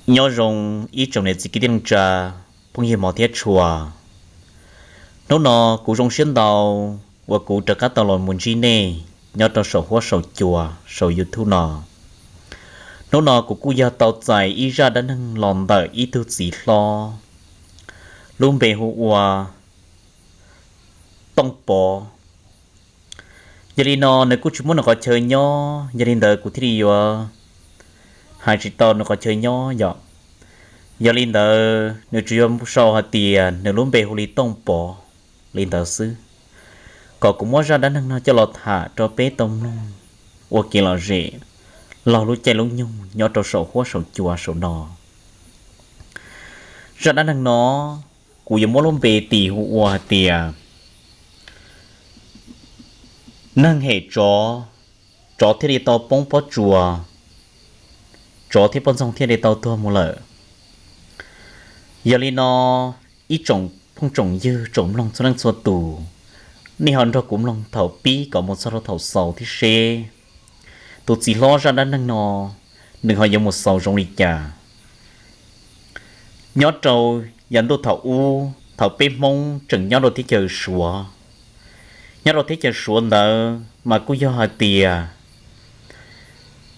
Nyob zoo ib tsoom niam txiv kwv tij neej tsa, phooj ywg hmov thiab tshua. Hnub no kuv zoo siab ntau uas kuv rov qab tau los mus ntsib nej nyob rau saum huab saum cua saum YouTube no. Hnub no kuv kuj yog tau txais ib zaj dab neeg los ntawm ib tug txiv hlob, lub npe hu ua Tooj Pov. Yog li no nws kuj tsis muaj nws qhov chaw nyob, yog li ntawd kuv thiaj li yuav hais tsis tau nws qhov chaw nyob yom. Yog li ntawd nws tsuas yuav sau hais tias nws lub npe hu li Tooj Pov li ntawd xwb, kom kuv muab zaj dab neeg no coj los tham rau peb tau mloog ua kev lom zem laug lub caij lub nyoog nyob rau saum huab saum cua saum no. Zaj dab neeg no kuv yuav muab lub npe tis hu ua hais tias neeg hem tsov, tsov thiaj li tau poob pob tsuas, tsov thiab poj ntxoog thiaj li tau tuag mus lawm. Yog li no ib tsoom phooj tsoom ywg tsoom mloog txhua leej txhua tus, nej ho nrog kuv mloog thaum pib kom mus txog rau thaum xaus thiab seb tus txiv hlob zaj dab neeg no nws ho yuav mus xaus zoo li cas. Nyob rau yav ntuj thaum ub thaum peb Hmoob tseem nyob rau teb chaws Suav, nyob rau teb chaws Suav ntawd mas kuj yog hais tias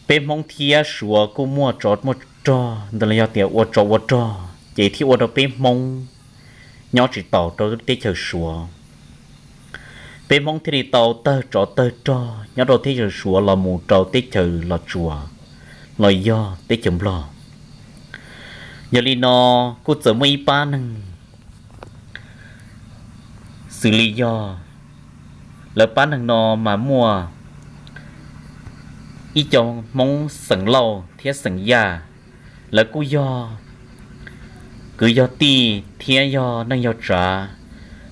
peb Hmoob thiab Suav kuj muaj tsov muaj rog ntawd los yog tias ua tsov ua rog ces thiaj ua rau peb Hmoob nyob tsis taus rau teb chaws Suav. Peb Hmoob thiaj li tau tawg tsov tawg rog nyob rau teb chaws Suav los mus rau teb chaws Los Tsuas los yog teb chaws Nplog. Yog li no kuj txawm muaj ib pab neeg xws li yog lawv pab neeg no mas muaj ib co Hmoob xeem Lauj thiab xeem Yaj, lawv kuj yog kwv yog tij thiab yog neej yog tsav.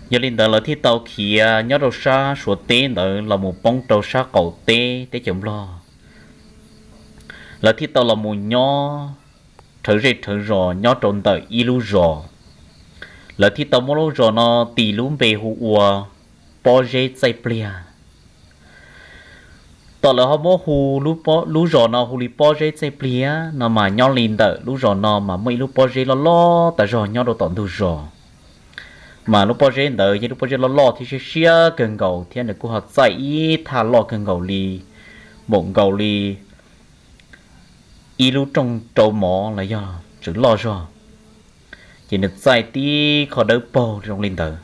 Yog li ntawd lawv thiaj tau khiav nyob rau sab Suav teb ntawd los mus poob rau sab qaum teb teb chaws Nplog. Lawv thiaj tau los mus nyob rhawv zej rhawv zos nyob rau ntawm ib lub zos. Lawv thiaj tau muab lub zos no tis lub npe hu ua Pob Zeb Txaij Pliag. Tom lawv ho muab hu lub zos no hu li Pob Zeb Txaij Pliag no mas nyob li ntawm lub zos no mas muaj ib lub pob zeb loj loj tas zog nyob rau tom ntug zos. Mas lub pob zeb ntawd yog lub pob zeb loj loj thiab siab siab kawg nkaus thiab nws kuj ho txaij ib thaj loj kawg nkaus li, npaum nkaus li ib lub rooj rau mov los yog tseem loj zog, ces nws txaij tib qho dawb paug zoo li ntawd,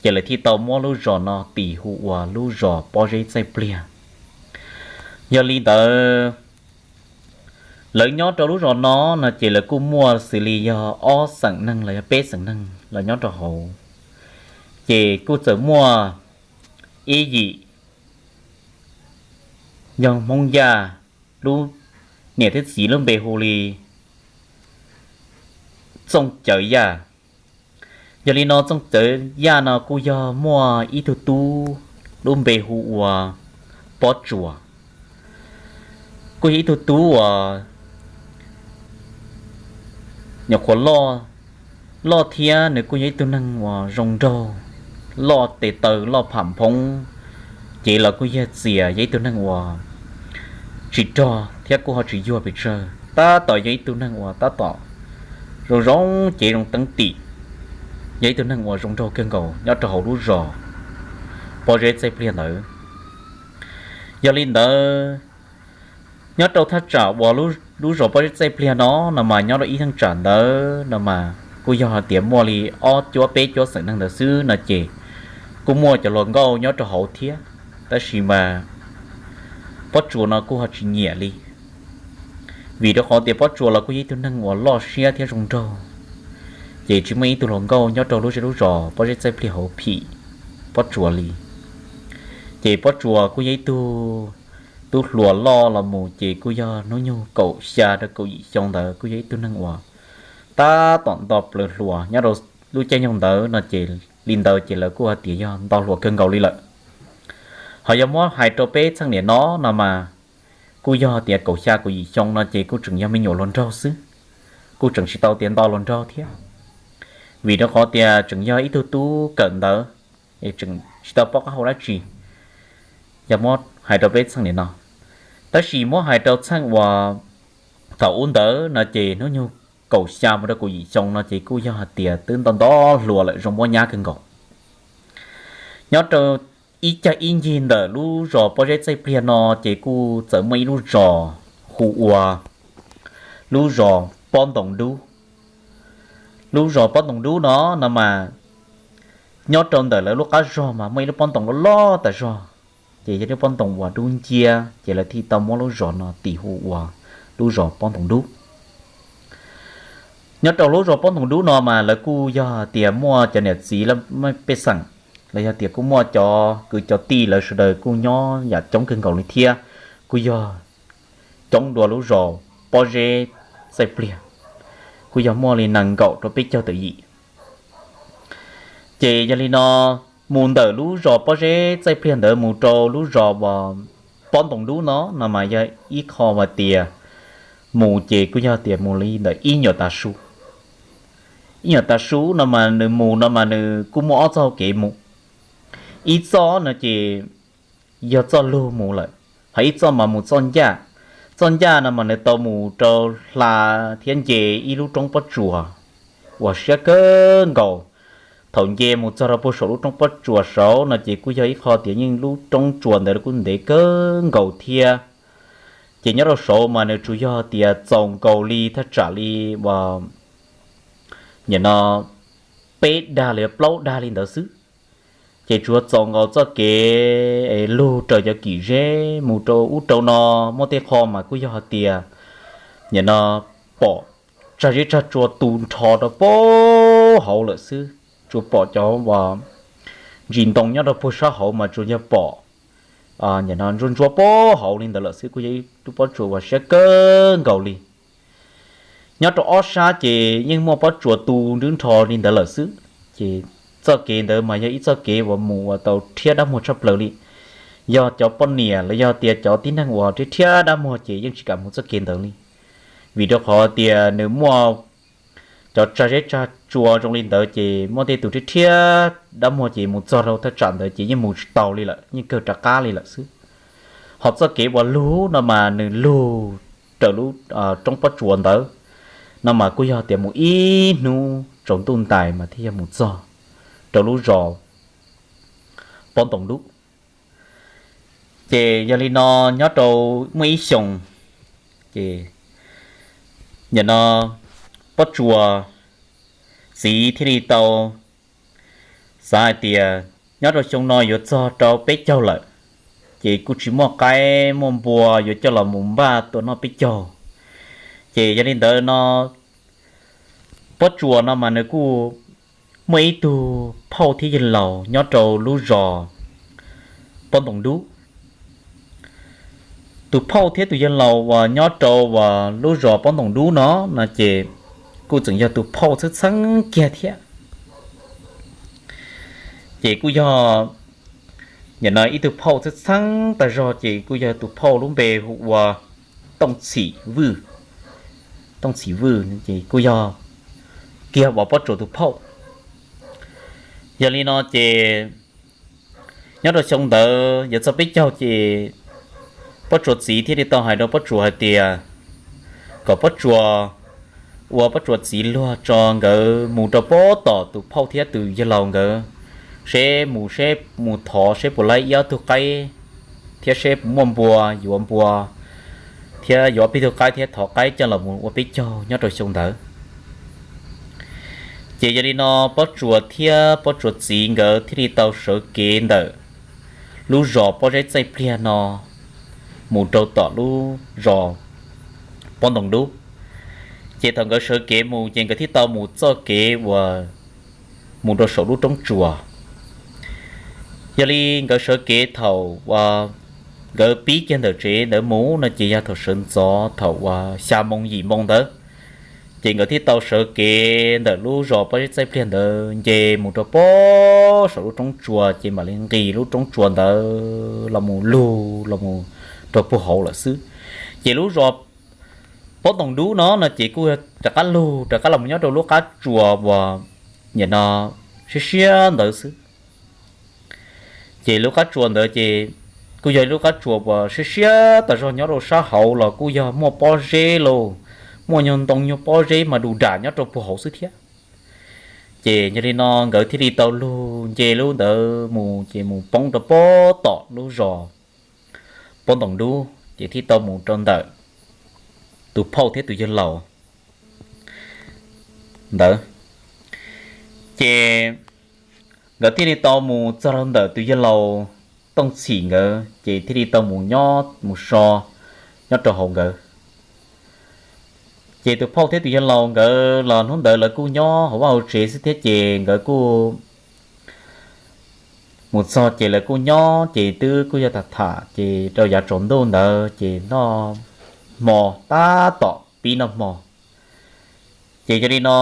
ces lawv thiaj tau muab lub zos no tis hu ua lub zos Pob Zeb Txaij Pliag. Yog li ntawd, lawv nyob rau lub zos no no ces lawv kuj muaj xws li yog ob xeem neeg los yog peb xeem neeg los nyob rau hauv, ces kuj txawm muaj ib yim yog Hmoob Yaj, lub niam thiab txiv lub npe hu li Txooj Cawv Yaj. Yog li no Txooj Cawv Yaj no kuj yog muaj ib tug tub lub npe hu ua Pob Tsuas, kuj yog ib tug tub uas nyuam qhuav loj, loj thiab nws kuj yog ib tug neeg uas zoo nraug, loj tes taw loj pham nphoob, ces los kuj yog txias yog ib tug neeg uas tsis rog thiab kuj ho tsis yuag pes tsawg, tab tom yog ib tug neeg uas tab tom zoo zoo cev zoo teeb tim, yog ib tug neeg uas zoo nraug kawg nkaus nyob rau hauv lub zos Pob Zeb Txaij Pliag ntawd. Yog li ntawd, nyob rau thaj tsam uas lub zos Pob Zeb Txaij Pliag no no mas nyob rau ib thaj tsam ntawd no mas kuj yog hais tias muaj li ob cuab peb cuab xeem neeg ntawd xwb no ces kuj muaj cov hluas nkauj nyob rau hauv thiab, tab sis mas Pob Tsuas no kuj ho tsis nyiam li, vim rau qhov tias Pob Tsuas los kuj yog ib tug neeg uas loj siab thiab zoo nraug, ces tsis muaj ib tug hluas nkauj nyob rau lub zej lub zos Pob Zeb Txaij Pliag hauv phim Pob Tsuas li. Ces Pob Tsuas kuj yog ib tug tub hluas loj los mus ces kuj yog hnub nyoog kaum xya rau kaum yim xyoo ntawd, kuj yog ib tug neeg uas tab tom nto plaws hluas nyob rau lub caij nyoog ntawd no ces li ntawd ces lawv kuj hais tias yog nto hluas kawg nkaus li lawm. Ho yog muab hais rau peb txheej niam no no mas kuj yog tias kaum xya kaum yim xyoo no ces kuj tseem yog me nyuam hluas nraug xwb, kuj tseem tsis tau tias nto hluas nraug thiab, vim rau qhov tias tseem yog ib tug tub kawm ntawv, tseem tsis tau paub qab hau dab tsi. Yog muab hais rau peb txheej niam no, tab sis muab hais rau txheej uas thaum ub ntawd no ces hnub nyoog kaum xya mus rau kaum yim xyoo no ces kuj yog hais tias twb nto nto hluas lawm, zoo mob nyab kawg nkaus. Nyob rau ib cag ib ncig ntawm lub zos Pob Zeb Txaij Pliag no ces kuj txawm muaj ib lub zos hu ua lub zos Pob Ntoos Dub. Lub zos Pob Ntoos Dub no no mas nyob rau ntawm lawv lub qab zos mas muaj ib lub pob ntoos loj loj tas zog, ces yog lub pob ntoos uas dub nciab ces lawv thiaj tau muab lub zos no tis hu ua lub zos Pob Ntoos Dub. Nyob rau lub zos Pob Ntoos Dub no mas lawv kuj yog tias muaj cov niam txiv pej xeem los yog tias kuj muaj cov kwv cov tij lawv sawv daws kuj nyob yam coob kawg nkaus li thiab, kuj yog coob dua lub zos Pob Zeb Txaij Pliag, kuj yog muaj li nees nkaum rau peb caug tawm yim. Ces yog li no, mus ntawm lub zos Pob Zeb Txaij Pliag ntawd mus rau lub zos uas Pob Ntoos Dub no no mas yog ib qho uas tias mus ces kuj yog tias mus li ntawm ib nyuag tav su. Ib nyuag tav su no mas nws mus no mas nws kuj muaj ob txoj hau kev mus. Ib txoj no ces yog txoj lug mus lawm, ho ib txoj mas mus txoj ncaj. Txoj ncaj no mas nws tau mus rau hla thiab nce ib lub roob pob tsuas uas siab kawg nkaus. Thaum nce mus txog rau puag saum lub roob pob tsuas saud no ces kuj yog ib qho tias yeej lub roob tsuas ntawd kuj ntev kawg nkaus thiab. Ces nyob rau saud mas nws tsuas yog tias txaus nkaus li thaj tsam li uas nim no peb dag los yog plaub dag li ntawd xwb. Ces tsuas txaus nkaus txoj kev lug raws cov kim zeb mus rau ub rau no, muaj tej qho mas kuj yog hais tias nim no pom tsag zeb tsag tsua tu nrho rau puag hauv lawm xwb. Tsuas pom cov uas ntsis ntoo nyob rau puag sab hauv mas tsuas yog pom nim no ntsuab ntsuab puag hauv li ntawd lawm xwb, kuj yog ib lub pob tsuas uas siab kawg nkaus li. Nyob rau ob sab ces yeej muaj pob tsuas tu nrhw nrho li ntawd lawm xwb. Ces txoj kev ntawd mas yog ib txoj kev uas mus uas tau rhiab dab muag tshaj plaws li. Yog cov poj niam los yog tias cov tib neeg uas rhiab rhiab dab muag ces yeej tsis kam mus txoj kev ntawd li, vim rau qhov tias nws muaj cov tsag zeb tsag tsua zoo li ntawd ces muaj tej tus rhiab rhiab dab muag ces mus txog rau thaj tsam ntawd ces yeej mus tsis tau li lawm, yeej kawg rov qab li lawm xwb. Ho txoj kev uas lug no mas nws lug raws lub roob pob tsuas ntawd no mas kuj yog tias mus ib hnub tsaus ntuj ntais mas thiaj yog mus txog rau lub zos Pob Ntoos Dub. Ces yog li no, nyob rau muaj ib xyoos, ces nim no Pob Tsuas txiv thiaj li tau xav hais tias nyob rau xyoo no yuav txog rau peb caug lawm, ces kuj tsis muaj qaib muaj npua yuav coj los mus npaj tua noj peb caug. Ces yog li ntawd no, Pob Tsuas no mas nws kuj muaj ib tug phauj thiab yawg laus nyob rau lub zos Pob Ntoos Dub. Tus phauj thiab tus yawg laus uas nyob rau uas lub zos Pob Ntoos Dub no no ces kuj tseem yog tus phauj txheeb txheeb kiag thiab. Ces kuj yog nim no ib tug phauj txheeb txheeb tag zog, ces kuj yog tus phauj lub npe hu ua Tooj Txhim Vwj. Tooj Txhim Vwj ces kuj yog kiag uas Pob Tsuas tus phauj. Yog li no ces nyob rau xyoo ntawd yuav txog peb caug ces Pob Tsuas txiv thiaj li tau hais rau Pob Tsuas hais tias kom Pob Tsuas ua Pob Tsuas txiv luag tso nkawd mus rau puag tom tus phauj thiab tus yawg laus nkawd, seb mus seb mus thov seb puas laib ib ob tug qaib thiab seb puas muaj npua yuav npua thiab yuav ob peb tug qaib thiab thov qaib coj los mus ua peb caug nyob rau xyoo ntawd. Ces yog li no Pob Tsuas thiab Pob Tsuas txiv nkawd thiaj li tau sawv kev ntawm lub zos Pob Zeb Txaij Pliag no mus rau tom lub zos Pob Ntoos Dub. Ces thaum nkawd sawv kev mus ces nkawd thiaj tau mus txoj kev uas mus rau saum lub roob tsuas. Yog li nkawd sawv kev thaum uas nkawd pib kiag ntawm tsev ntawd mus no ces yog thaum sawv ntxov thaum uas xya moo yim moo ntawd. Ces nkawd thiaj tau sawv kev ntawm lub zos Pob Zeb Txaij Pliag ntawd nce mus rau puag saum lub roob tsuas, ces mam li nqis lub roob tsuas ntawd los mus lug los mus rau puag hauv lawm xwb. Ces lub zos Pob Ntoos Dub no no ces kuj rov qab lug rov qab los nyob rau lub qab tsuas uas nim no siab siab ntawd xwb. Ces lub qab tsuas ntawd ces kuj yog lub qab tsuas uas siab siab tas zog, nyob rau sab hauv los kuj yog muaj pob zeb lauj, muaj nyuag ntoo nyuag pob zeb mas du dam nyob rau puag hauv xwb thiab. Ces yog li no nkawd thiaj li tau lug nce lub ntawd mus ces mus poob rau pob tom lub zos Pob Ntoos Dub ces thiaj tau mus rau ntawm tus phauj thiab tus yawg laus ntawd. Ces nkawd thiaj li tau mus txog rau ntawm tus yawg laus Tooj Txhim nkawd ces thiaj li tau mus nyob mus so nyob rau hauv nkawd. Ces tus phauj thiab tus yawg laus nkawd los hnub ntawd lawv kuj nyob hauv vaj hauv tsev xwb thiab ces nkawd kuj mus txog ces lawv kuj nyob ces twb kuj yog tham tham ces rau yav tsaus ntuj ntawd ces noj hmo tab tom pib noj hmo. Ces yog li no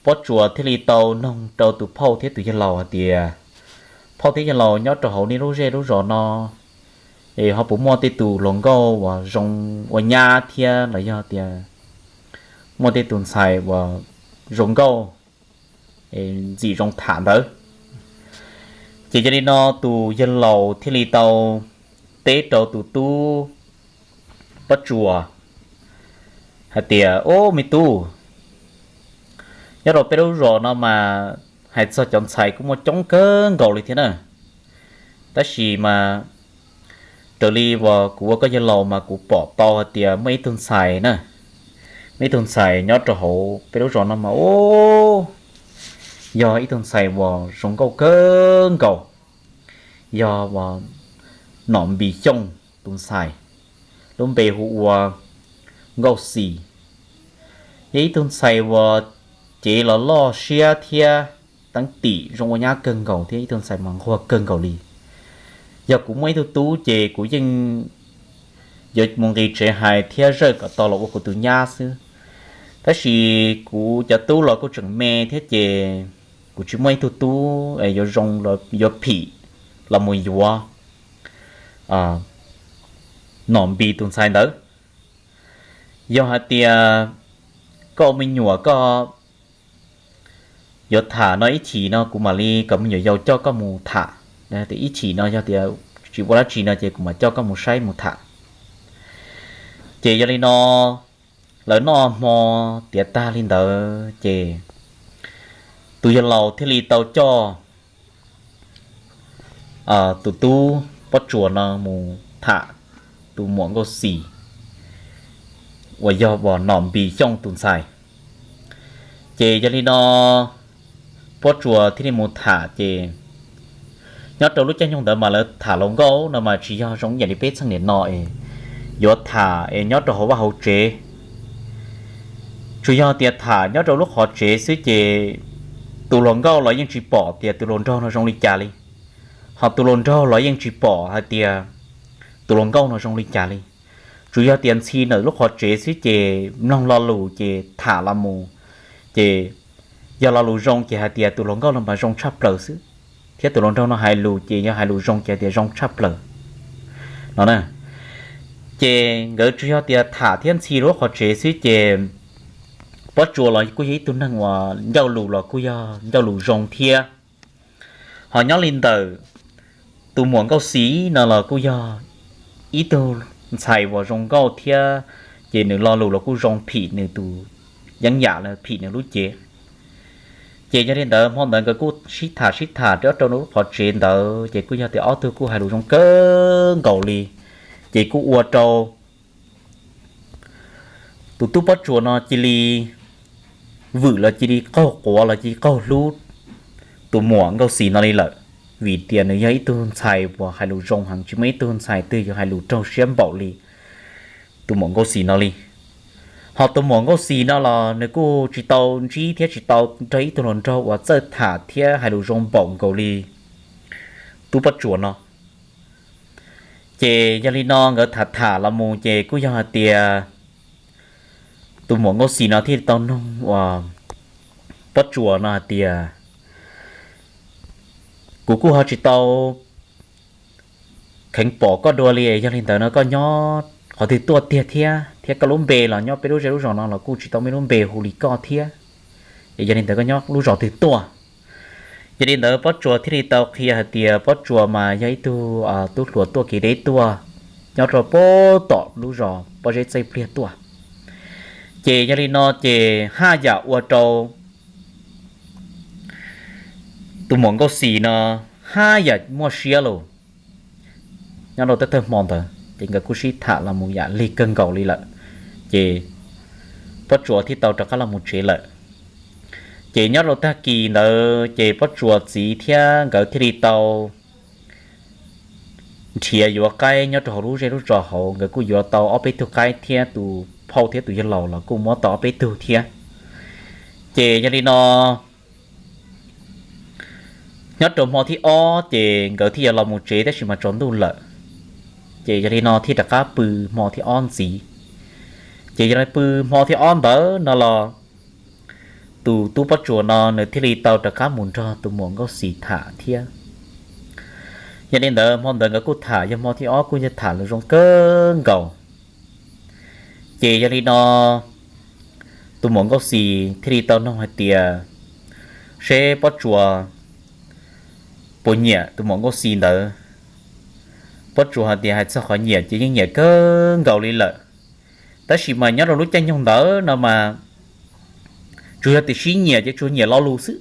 Pob Tsuas thiaj li tau noog rau tus phauj thiab tus yawg laus hais tias, phauj thiab yawg laus, nyob rau hauv nej lub zej lub zos no es ho puas muaj tej tus hluas nkauj uas zoo ua nyab thiab los yog tias muaj tej tus ntxhais uas zoo nkauj ntxim zoo tham ntawd? Ces yog li no tus yawg laus thiaj li tau teb rau tus tub Pob Tsuas hais tias, Ub, me tub, nyob rau peb lub zos no mas hais txog cov ntxhais kuj muaj coob kawg nkaus li thiab na. Tab sis mas raws li uas kuv ua koj yawg laus mas kuv pom tau hais tias muaj ib tug ntxhais na, muaj ib tug ntxhais nyob rau hauv peb lub zos no mas ub, yog ib tug ntxhais uas zoo nkauj kawg nkaus, yog uas Nom Npis Xyooj tus ntxhais, lub npe hu ua Nkauj Xis. Yog ib tug ntxhais uas cev los loj siab thiab teeb tim zoo ua nyab kawg nkaus thiab ib tug ntxhais mas nquag kawg nkaus li. Yog kuv muaj ib tug tub ces kuv yeej yuav mus nqis tsev hais thiab zawj kom tau los ua kuv tus nyab xwb. Tab sis kuv cov tub los kuj tseem me thiab ces kuv tsis muaj ib tug tub yuav zoo, yuav phim los mus yuav Nom Npis tus ntxhais ntawd. Yog hais tias koj ua me nyuam koj yuav tham no ib chim no kuv mam li kom me nyuam yaus coj koj mus tham. Ib chim no yog tias tsis ua dab tsi no ces kuv mam coj koj mus saib mus tham. Ces yog li no lawv noj hmo tiav tag li ntawd ces tus yawg laus thiaj li tau coj tus tub Pob Tsuas no mus tham tus muam Nkauj Xis uas yog uas Nom Npis Xyooj tus ntxhais. Ces yog li no Pob Tsuas thiaj li mus tham ces nyob rau lub caij nyoog ntawd mas lawv tham hluas nkauj no mas tsis yog zoo ib yam li peb txheej niam no es yuav tham es nyob rau hauv vaj hauv tsev. Tsuas yog tias tham nyob rau lub qhov tsev xwb ces tus hluas nkauj los yeej tsis pom tias tus hluas nraug no zoo li cas li, ho tus hluas nraug los yeej tsis pom hais tias tus hluas nkauj no zoo li cas li. Tsuas yog tias ntxhi ntawm lub qhov tsev xwb ces mloog lo lus ces tham los mus, ces yog lo lus zoo ces hais tias tus hluas nkauj no mas zoo tshaj plaws xwb, thiab tus hluas nraug no hais lus ces yog hais lus zoo ces hais tias zoo tshaj plaws no na. Ces nkawd tsuas yog tias tham thiab ntxhi lub qhov tsev xwb ces Pob Tsuas los kuj yog ib tug neeg uas ncauj lus los kuj yog ncauj lus zoo thiab. Ho nyob li ntawm tus muam Nkauj Xis no los kuj yog ib tug ntxhais uas zoo nkauj thiab, ces nws lo lus los kuj zoo phim nws tus yeeb yam los phim nws lub cev. Ces yog li ntawd hmo ntawd nkawd kuj sib tham sib tham rau rau lub qhov tsev ntawd ces kuj yog tias ob tug kuj hais lus zoo kawg nkaus li, ces kuj ua rau tus tub Pob Tsuas no cia li vwm los cia li qaug quav los cia li qaug hlub tus muam Nkauj Xis no li lawm, vim tias nws yog ib tug ntxhais uas hais lus zoo heev, tsis muaj ib tug ntxhais twg yuav hais lus raug siab npaum li tus muam Nkauj Xis no li. Ho tus muam Nkauj Xis no los nws kuj tsis tau ntsib thiab tsis tau nrog ib tug hluas nraug uas txawj tham thiab hais lus zoo npaum nkaus li tub Pob Tsuas no. Ces yog li no nkawd tham tham los mus ces kuj yog hais tias tus muam Nkauj Xis no thiaj tau nug uas Pob Tsuas no hais tias, kuv kuj ho tsis tau kheev pom koj dua li, yog li ntawd no koj nyob qhov twg tuaj tiag thiab, thiab koj lub npe los nyob peb lub zej lub zos no los kuj tsis tau muaj lub npe hu li koj thiab, es yog li ntawd koj nyob lub zos twg tuaj? Yog li ntawd Pob Tsuas thiaj li tau qhia hais tias Pob Tsuas mas yog ib tug tub hluas tuaj kev deb tuaj, nyob rau pem tom lub zos Pob Zeb Txaij Pliag tuaj. Ces yog li no ces haj yam ua rau tus muam Nkauj Xis no haj yam muaj siab lawm. Nyob rau thawj thawj hmo ntawd ces nkawd kuj sib tham los mus yam lig kawg nkaus li lawm, ces Pob Tsuas thiaj tau rov qab los mus tsev lawm. Ces nyob rau tag kis ntawd ces Pob Tsuas txiv thiab nkawd thiaj li tau nrhiav yuav qaib nyob rau hauv lub zej lub zos hauv, nkawd kuj yuav tau ob peb tug qaib thiab tus phauj thiab tus yawg laus los kuj muab tau ob peb tug thiab. Ces yog li no, nyob rau hmo thib ob ces nkawd thiaj yuav los mus tsev tab sis mas tsaus ntuj lawm. Ces yog li no thiaj rov qab pw hmo thib ob ntxiv. Ces yog li pw hmo thib ob ntawd no los tus tub Pob Tsuas no nws thiaj li tau rov qab mus nrog tus muam Nkauj Xis tham thiab. Yog li ntawd hmo ntawd nkawd kuj tham, yog hmo thib ob kuj yog tham lus zoo kawg nkaus. Ces yog li no tus muam Nkauj Xis thiaj li tau noog hais tias seb Pob Tsuas puas nyiam tus muam Nkauj Xis ntawd. Pob Tsuas hais tias hais txog qhov nyiam ces yeej nyiam kawg nkaus li lawm, tab sis mas nyob rau lub caij nyoog ntawd no mas tsuas yog tias sib nyiam ces tsuas nyiam lo lus xwb,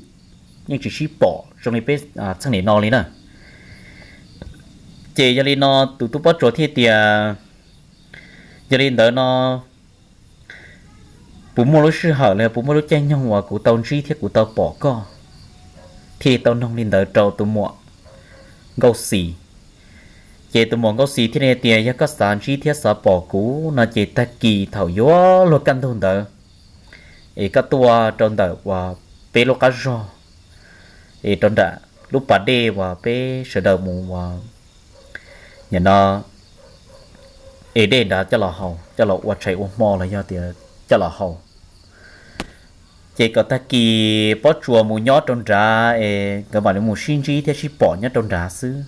yeej tsis sib pom zoo li peb txheej nim no li na. Ces yog li no tus tub Pob Tsuas thiaj tias, yog li ntawd no puas muaj lub sij hawm los puas muaj lub caij nyoog uas kuv tau ntsib thiab kuv tau pom koj? Thiaj li tau noog li ntawd rau tus muam Nkauj Xis. Ces tus muam Nkauj Xis thiaj li tias yog koj xav ntsib thiab xav pom kuv no ces tag kis thaum yuav luag kaj ntug ntawd es koj tuaj rau ntawm uas peb lub qab zog es rau nram lub pas dej uas peb sawv daws mus uas nim no es dej nrad coj los haus, coj los ua tshais ua hmo los yog tias coj los haus. Ces kom tag kis Pob Tsuas mus nyob rau nrad es nkawd mam li mus sib ntsib thiab sib pom nyob rau nrad xwb,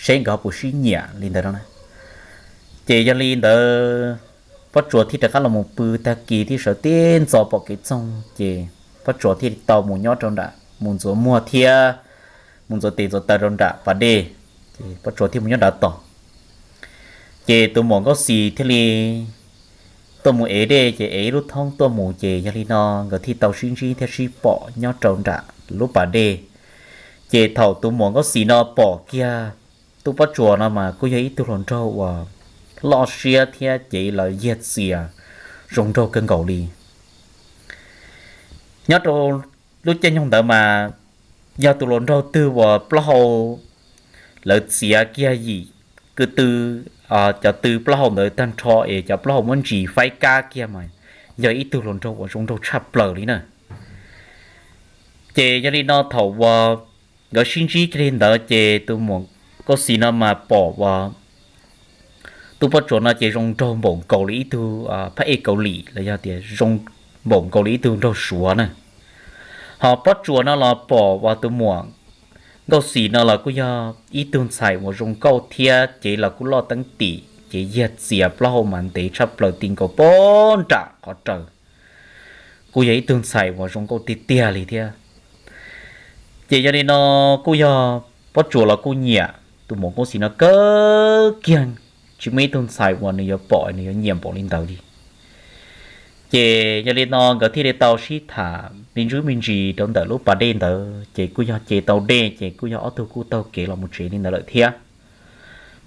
seb nkawd ho puas sib nyiam li ntawd no na. Ces yog li ntawd Pob Tsuas thiaj rov qab los mus pw, tag kis thiaj sawv tib ntxov pom kev txoog ces Pob Tsuas thiaj tau mus nyob rau nram mus ntxuav muag thiab mus ntxuav tes ntxuav taw rau nram pas dej, ces Pob Tsuas thiaj mus nyob nrad tos. Ces tus muam Nkauj Xis thiaj li tuaj mus ev dej ces ev ib lub thoob tuaj mus ces yog li no nkawd thiaj tau sib ntsib thiab sib pom nyob rau nram lub pas dej. Ces thaum tus muam Nkauj Xis no pom kiag tub Pob Tsuas no mas kuj yog ib tug hluas nraug uas loj siab thiab cev lawv yiag txias zoo nraug kawg nkaus li. Nyob rau lub caij nyoog ntawd mas yog tus hluas nraug twg uas plaub hau lawv txiav kiag yim kwv tw, cov tw plaub hau ntawd tag nrho es cov plaub hau muab ntsis faib kab kiag mas yog ib tug hluas nraug uas zoo nraug tshaj plaws li na. Ces yog li no thaum uas nkawd sib ntsib kiag li ntawd ces tus muam Nkauj Xis no mas pom uas tub Pob Tsuas no ces zoo nraug npaum nkaus li ib tug phab ej Kaus Lim los yog tias zoo npaum nkaus li ib tug nraug Suav na. Ho Pob Tsuas no los pom uas tus muam Nkauj Xis no los kuj yog ib tug ntxhais uas zoo nkauj thiab cev los kuj loj teeb tim, ces yiag txias plaub hau mas ntev tshaj plaws ti nkaus poob nram qhov raws. Kuj yog ib tug ntxhais uas zoo nkauj tiag tiag li thiab. Ces yog li no kuj yog Pob Tsuas los kuj nyiam tus muam Nkauj Xis no kawg kiag, tsis muaj ib tug ntxhais uas nws yuav pom nws yuav nyiam npaum li ntawd li. Ces yog li no nkawd thiaj li tau sib tham me ntsuj me ntsis rau ntawm lub pas dej ntawd ces kuj yog ce tau dej ces kuj yog ob tug kuj taug kev los mus tsev li ntawd lawm thiab.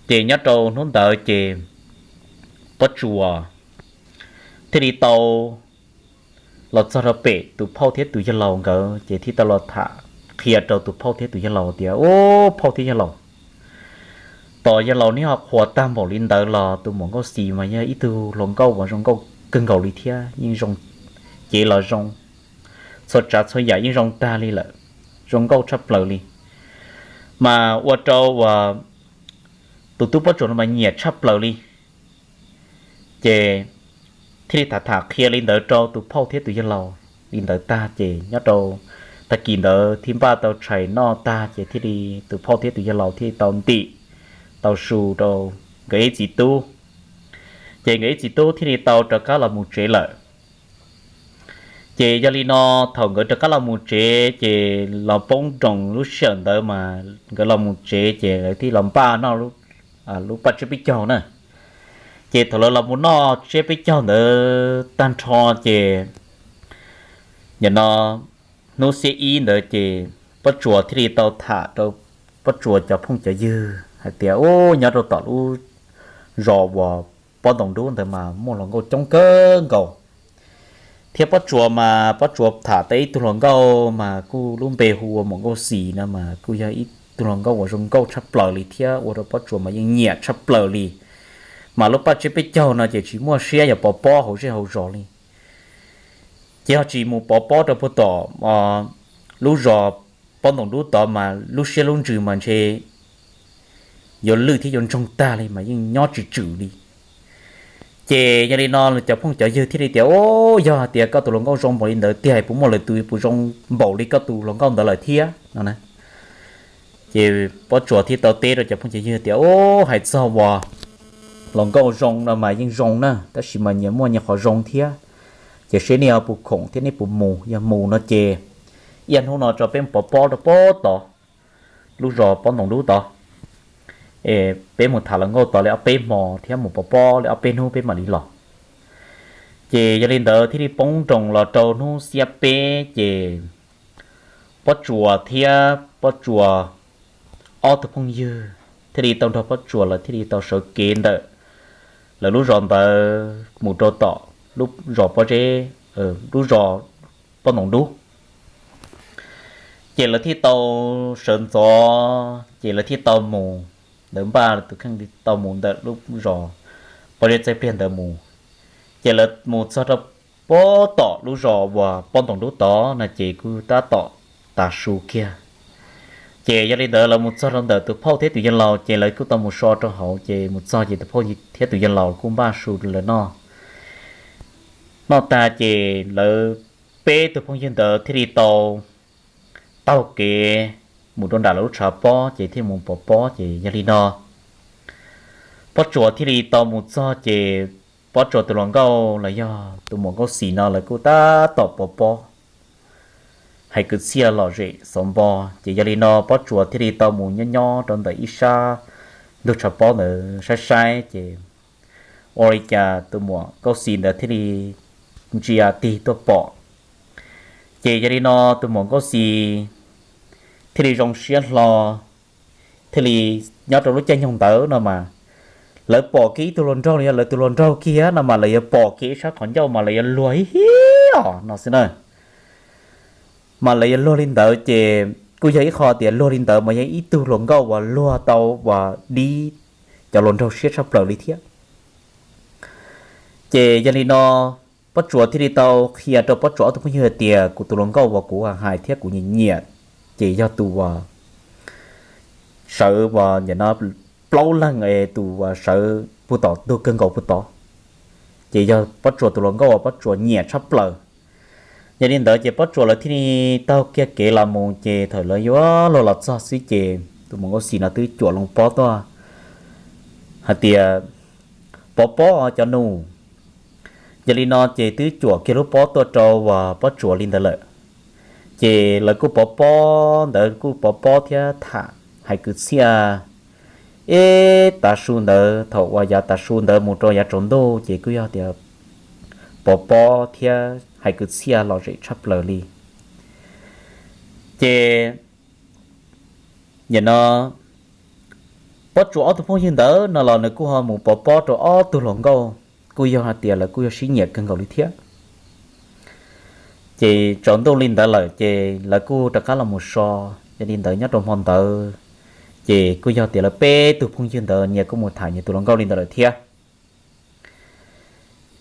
Ces nyob rau hnub ntawd ces Pob Tsuas thiaj li tau los txog rau pem tus phauj thiab tus yawg laus nkawd ces thiaj tau los tham qhia rau tus phauj thiab tus yawg laus tias, Ub, phauj thiab yawg laus, tos yawg laus neb ho qhuas tag npaum li ntawd los tus muam Nkauj Xis mas yog ib tug hluas nkauj uas zoo nkauj kawg nkaus li thiab yeej zoo, cev los zoo, txhua tsav txhua yam yeej zoo tag li lawm, zoo nkauj tshaj plaws li, mas ua rau uas tus tub Pob Tsuas no mas nyiam tshaj plaws li. Ces thiaj li tham tham qhia li ntawd rau tus phauj thiab tus yawg laus li ntawd tag ces nyob rau tag kis ntawd thiaj npaj tau tshais noj tag ces thiaj li tus phauj thiab tus yawg laus thiaj li tau ntim tau su rau nkawd ib txiv tub. Ces nkawd ib txiv tub thiaj li tau rov qab los mus tsev lawm. Ces yog li no thaum nkawd rov qab los mus tsev ces los poob nroos lub sij hawm ntawd mas nkawd los mus tsev ces lawv thiaj los npaj noj lub paj tsib peb caug na. Ces thaum lawv los mus noj tsiab peb caug ntawd tag nrho ces nim no hnub xiab ib ntawd ces Pob Tsuas thiaj li tau tham rau Pob Tsuas cov phooj cov ywg hais tias, Ub, nyob rau tom lub zos uas Pob Ntoos Dub ntawd mas muaj hluas nkauj coob kawg nkaus. Thiab Pob Tsuas mas Pob Tsuas tham tau ib tug hluas nkauj mas kuj lub npe hu ua Muam Nkauj Xis no mas kuj yog ib tug hluas nkauj uas zoo nkauj tshaj plaws li thiab ua rau Pob Tsuas mas yeej nyiam tshaj plaws li. Mas lub paj tsiab peb caug no ces tsis muaj siab yog pov pob hauv zej hauv zos li. Ces yog tsis mus pov pob rau puag tom lub zos Pob Ntoos Dub tod mas lub siab lub ntsws mas ntshe yuav lwj thiab yuav ntsoog tag li mas yeej nyob tsis tswm li. Ces yog li no cov phooj cov ywg thiaj li tias, Ub, yog hais tias koj tus hluas nkauj zoo npaum li ntawd tiag, puas muaj lwm tus puas zoo npaum li koj tus hluas nkauj ntawd lawm thiab no? Ces Pob Tsuas thiaj tau teb rau cov phooj cov ywg tias, Ub, hais txog uas hluas nkauj zoo no mas yeej zoo na, tab sis mas nyias muaj nyias qhov zoo thiab. Ces seb nej puas khoom thiab nej puas mus, yog mus no ces ib hnub no tso peb mus pov pob rau puag tod lub zos Pob Ntoos Dub tod, peb mus tham hluas nkauj tod li ob peb hmo thiab mus pov pob li ob peb hnub peb mam li los. Ces yog li ntawd thiaj li poob nroos los rau hnub xiab peb ces Pob Tsuas thiab Pob Tsuas ob tug phooj ywg thiaj li tau nrog Pob Tsuas lawv thiaj li tau sawv kev ntawm lawv lub zos ntawd mus rau tom lub zos Pob Zeb, lub zos Pob Ntoos Dub. Ces lawv thiaj tau sawv ntxov ces lawv thiaj tau mus, lawv npaj tus kheej tau mus ntawm lub zos Pob Zeb txaij pliag ntawd mus. Ces lawv mus txog rau puag tom lub zos uas Pob Ntoos Dub tod no ces kuj tab tom tav su kiag. Ces yog li ntawd lawv mus txog rau ntawm tus phauj thiab tus yawg laus ces lawv kuj tau mus so rau hauv, ces mus txog ces tus phauj thiab tus yawg laus kuj npaj su rau lawv noj. Noj tag ces lawv peb tug phooj ywg ntawd thiaj li tau taug kev mus rau nram lawv lub tshav pob ces thiaj mus pov pob. Ces yog li no Pob Tsuas thiaj li tau mus txog ces Pob Tsuas tus hluas nkauj los yog tus Muam Nkauj Xis no lawv kuj tab tom pov pob hais kwv txhiaj lom zem xov npo. Ces yog li no Pob Tsuas thiaj li tau mus nyob nyob rau ntawm ib sab ntug tshav pob ntawd saib saib ces ua li cas tus Muam Nkauj Xis ntawd thiaj li ntsia tig tuaj pom. Ces yog li no tus Muam Nkauj Xis thiaj li zoo siab hlo, thiaj li nyob rau lub caij nyoog ntawd no mas lawv pom kiag ib tug hluas nraug los yog lawv tus hluas nraug kiag no mas lawv yuav pom kiag ib sab qhov ncauj mas lawv yuav luag hib hib os no xwb na. Mas lawv yuav luag li ntawd ces kuj yog ib qho tias luag li ntawd mas yog ib tug hluas nkauj uas luag tau uas dib cov hluas nraug siab tshaj plaws li thiab. Ces yog li no Pob Tsuas thiaj li tau qhia rau Pob Tsuas ob tug phooj ywg hais tias kuv tus hluas nkauj uas kuv hais thiab kuv nyiam nyiam ces yog tus uas sawv uas nim no plaub leeg es tus uas sawv puag tom ntug kawg nkaus puag tod, ces yog Pob Tsuas tus hluas nkauj uas Pob Tsuas nyiam tshaj plaws. Yog li ntawd ces Pob Tsuas lawv thiaj li taug kiag kev los mus ces thaum lawv yuav luag los txog xwb ces tus Muam Nkauj Xis no twb cuam loo pob tuaj hais tias, Pov pob cov nus. Yog li no ces twb cuam kiag lub pob tuaj rau uas Pob Tsuas li ntawd lawm. Ces lawv kuj pov pob ntawd kuj pov pob thiab tham hais kwv txhiaj. Ib tav su ntawd thaum uas yav tav su ntawd mus rau yav tsaus ntuj ces kuj yog tias pov pob thiab hais kwv txhiaj lom zem tshaj plaws li. Ces nim no Pob Tsuas ob tug phooj ywg ntawd no los nws kuj ho mus pov pob rau ob tug hluas nkauj, kuj yog hais tias lawv kuj yog sib nyiam kawg nkaus li thiab. Ces tsaus ntuj li ntawd lawm ces lawv kuj rov qab los mus so. Yog li ntawd nyob rau hmo ntawd ces kuj yog tias lawv peb tug phooj ywg ntawd nyias kuj mus tham nyias tus hluas nkauj li ntawd lawm thiab.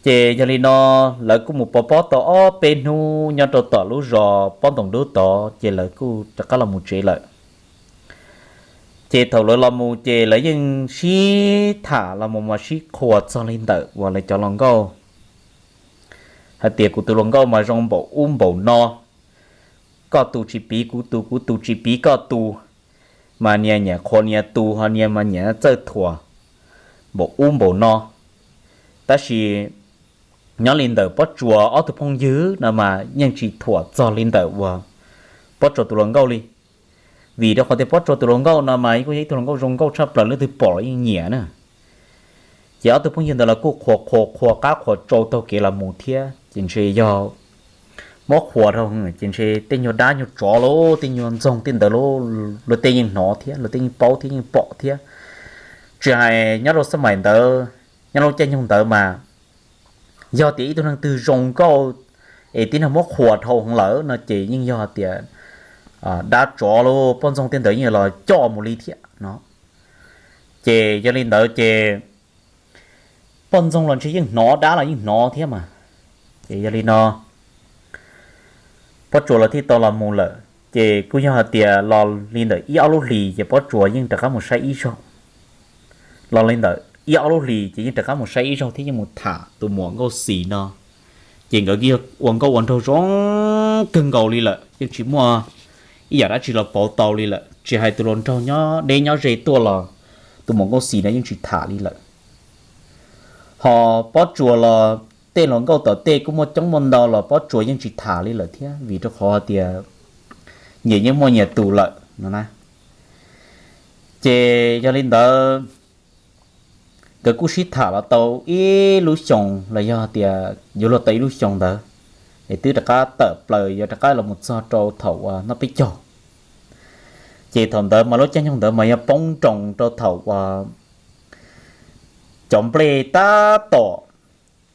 Ces yog li no lawv kuj mus pov pob tau ob peb hnub nyob rau tom lub zos Pob Ntoos Dub tod ces lawv kuj rov qab los mus tsev lawm. Ces thaum lawv los mus ces lawv yeej sib tham los mus mas sib qhuas txog li ntawm uas lawv cov hluas nkauj hais tias kuv tus hluas nkauj mas zoo npaum ub npaum no, koj tus tsis piv kuv tus, kuv tus tsis piv koj tus, mas nias nyiam qhuas nias tus ho nias mas nyiam txawj thuam npaum ub npaum no. Tab sis nyob li ntawm Pob Tsuas ob tug phooj ywg no mas yeej tsis thuam txog li ntawm uas Pob Tsuas tus hluas nkauj li. Vim rau qhov tias Pob Tsuas tus hluas nkauj no mas kuj yog ib tug hluas nkauj zoo nkauj tshaj plaws, leej twg pom los yeej nyiam na. Ces ob tug phooj ywg ntawd los kuj qhuas qhuas qhuas qab qhuas tsau taug kev los mus thiab ces ntshe yog muab qhuas dhau ces ntshe tej nyuag dab nyuag tsov los tej nyuag ntxoog tej ntawd luag tej yeej hnov thiab luag tej yeej paub thiab yeej pom thiab. Tsis hais nyob rau xab maim ntawd, nyob rau caij nyoog ntawd mas yog tias ib tug neeg twg zoo nkauj es tib neeg muab qhuas dhau heev lawm no ces yeej yog tias dab tsov los poj ntxoog tej ntawd yeej los coj mus li thiab no. Ces yog li ntawd ces poj ntxoog los ntshe yeej hnov, dab los yeej hnov thiab mas. Ces yog li no Pob Tsuas los thiaj tau los mus lawm ces kuj yog hais tias los li ntawm ib ob lub hlis ces Pob Tsuas yeej rov qab mus saib ib zaug. Los li ntawm ib ob lub hlis ces yeej rov qab mus saib ib zaug thiab yeej mus tham tus muam Nkauj Xis no. Ces nkawd ua nkauj ua nraug zoo kawg nkaus li lawm, yeej tsis muaj ib yam dab tsi los pauv tau li lawm. Tsis hais tus hluas nraug nyob deb nyob ze tuaj los tus muam Nkauj Xis no yeej tsis tham li lawm. Ho Pob Tsuas los tej hluas nkauj tom tej kuj muaj coob muaj ntau los Pob Tsuas yeej tsis tham li lawm thiab vim rau qhov hais tias nyias yeej muaj nyias tus lawm no na. Ces yog li ntawd nkawd kuj sib tham los tau ib lub xyoos los yog tias yuav luag tau ib lub xyoos ntawd es twb rov qab tawm plaws yuav rov qab los mus txog rau thaum uas noj peb caug. Ces thaum ntawd mas lub caij nyoog ntawd mas yog poob nroos rau thaum uas cov nplej tab tom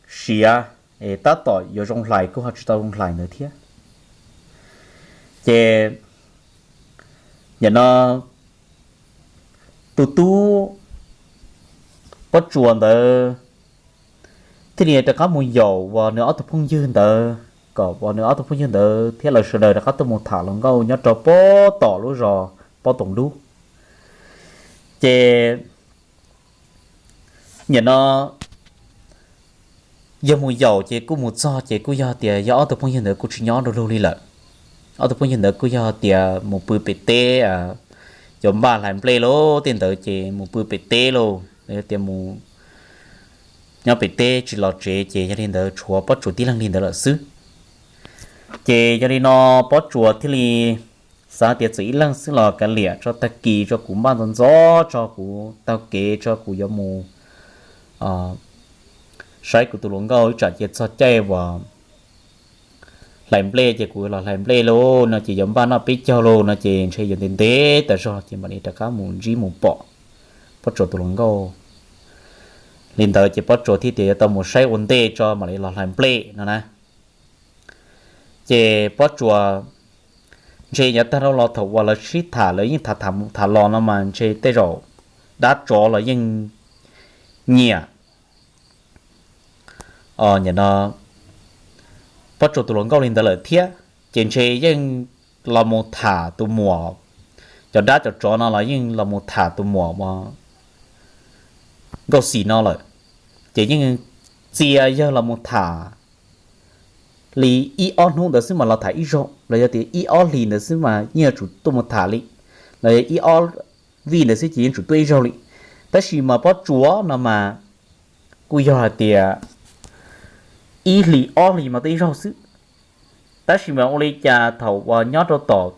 siav, tab tom yuav zoo hlais kuj ho tsis tau zoo hlais ntawd thiab. Ces nim no tus tub Pob Tsuas ntawd thiaj li rov qab mus yaum uas nws ob tug phooj ywg ntawd, kom uas nws ob tug phooj ywg ntawd thiab lawv sawv daws rov qab tuaj mus tham hluas nkauj nyob rau pem tom lub zos Pob Toom Dub. Ces nim no yog mus yaum ces kuj mus txog ces kuj yog tias yog ob tug phooj ywg ntawd kuj tsis nyob nrog luag li lawm. Ob tug phooj ywg ntawd kuj yog tias mus pw pem teb, cov npaj hlais nplej los tej ntawd ces mus pw pem teb los yog tias mus nyob pem teb tsis los tsev ces yog li ntawd tshuav Pob Tsuas tib leeg li ntawd lawm xwb. Ces yog li no Pob Tsuas thiaj li xav tias txawm ib leeg xwb los kav liam tso, tag kis tso kuv npaj ntxov ntxov tso kuv taug kev tso kuv yuav mus saib kuv tus hluas nkauj ib tsam ces txog caij uas hlais nplej ces kuv los hlais nplej lauj no ces yuav npaj noj peb caug lauj no ces ntshe yuav ntev ntev tas zog ces mam li rov qab mus ntsib mus pom Pob Tsuas tus hluas nkauj. Li ntawd ces Pob Tsuas thiaj tias yuav tau mus saib ua ntej tso mam li los hlais nplej no na. Ces Pob Tsuas ntshe yav tag los thaum uas lawv sib tham lawv yeej tham tham los no mas ntshe tej zaum dab tsov los yeej nyiam Pob Tsuas tus hluas nkauj li ntawd lawm thiab ces ntshe yeej los mus tham tus muam, cov dab cov tsov no los yeej los mus tham tus muam Nkauj Xis no lawm. Ces yeej txia yawg los mus tham li ib ob hnub ntawd xwb mas los tham ib zaug los yog tias ib ob hlis ntawd xwb mas yeej yuav tsum tuaj mus tham li, los yog ib ob vij ntawd xwb ces yeej tsum tuaj ib zaug li. Tab sis mas Pob Tsuas no mas kuj yog hais tias ib hlis ob hlis mas tuaj ib zaug xwb. Tab sis mas ua li cas thaum uas nyob rau tom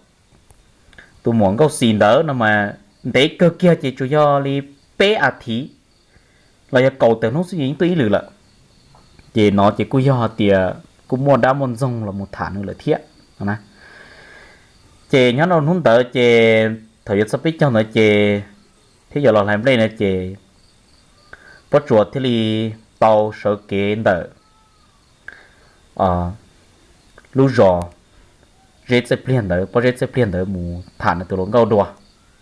tus muam Nkauj Xis ntawd no mas ntev kawg kiag ces tsuas yog li peb a thiv los yog kaum tawm hnub xwb ces yeej tuaj ib lwm lawm. Ces no ces kuj yog hais tias kuj muaj dab muaj ntxoog los mus tham nws lawm thiab no na. Ces nyob rau hnub ntawd ces thaum yuav txog peb caug ntawd ces thiab yuav los hlais nplej na ces Pob Tsuas thiaj li tau sawv kev ntawm lub zos Zeb Txaij Pliag ntawd, pob zeb Txaij Pliag ntawd mus tham nws tus hluas nkauj dua.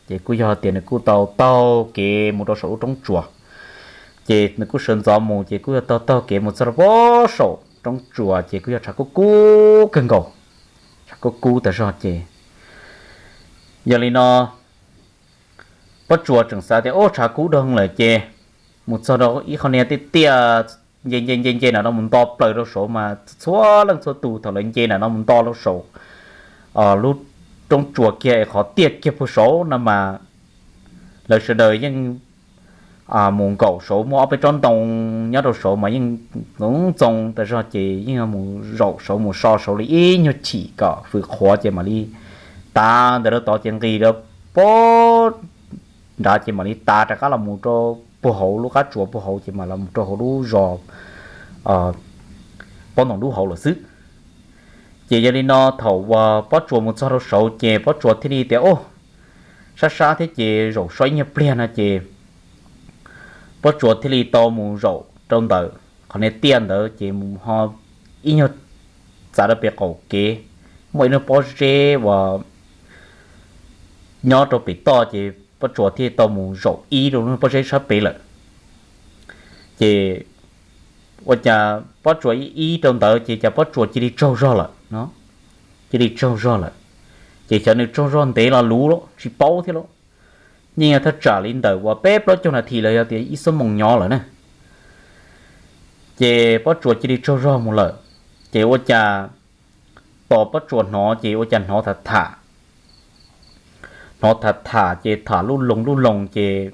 Ces kuj yog tias nws kuj tau taug kev mus rau saum lub roob tsuas. Ces nws kuj sawv ntxov mus ces kuj yog taug taug kev mus txog rau pob saum roob tsuas ces kuj yog tshav kub kub kawg nkaus, tshav kub kub tas zog ces yog li no Pob Tsuas tseem xav tias ub tshav kub doog lawm ces mus txog rau ib qho niag tiaj tiaj nce nce nce nce na no mus nto plaws rau saud mas txhua leej txhua tus thaum lawv nce na no mus nto rau saud lub roob tsuas kiag es qhov tiaj kiag puag saud no mas lawv sawv daws yeej mus nkaum saud muaj ob peb tsob ntoo nyob rau saud mas yeej ntxoov ntxoo tas zog ces yeej mus zaum saud mus so saud li ib nyuag chim kom fwm qhuav ces mam li tav ntawm rau tod ces nqis rau pob nrad ces mam li tav rov qab los mus rau puag hauv lub qab tsuas puag hauv ces mam los mus rau hauv lub zos Pob Ntoo Dub hauv lawm xwb. Ces yog li no thaum uas Pob Tsuas mus txog rau saud ces Pob Tsuas thiaj li tias, Ub, sab sab thiab ces zaum so ib nyuag pliag no ces Pob Tsuas thiaj li tau mus zaum rau ntawm qhov niag tiaj ntawd ces mus ho ib nyuag txav rau pem qaum kev, muaj ib lub pob zeb uas nyob rau pem toj ces Pob Tsuas thiaj tau mus zaum ib rau lub pob zeb sab pem lawm. Ces ua cas Pob Tsuas ib ib rau ntawd ces cas Pob Tsuas cia li tsaug zog lawm no, cia li tsaug zog lawm. Ces xyov nws tsaug zog ntev los luv tsis paub thiab lauj, yeej yog thaj tsam li ntawm uas peb plaub caug nas this los yog tias ib xuab moos nyob lawm na. Ces Pob Tsuas cia li tsaug zog mus lawm. Ces ua cas tos Pob Tsuas hnov ces ua cas hnov tham tham, hnov tham tham ces tham lub loos lub loos ces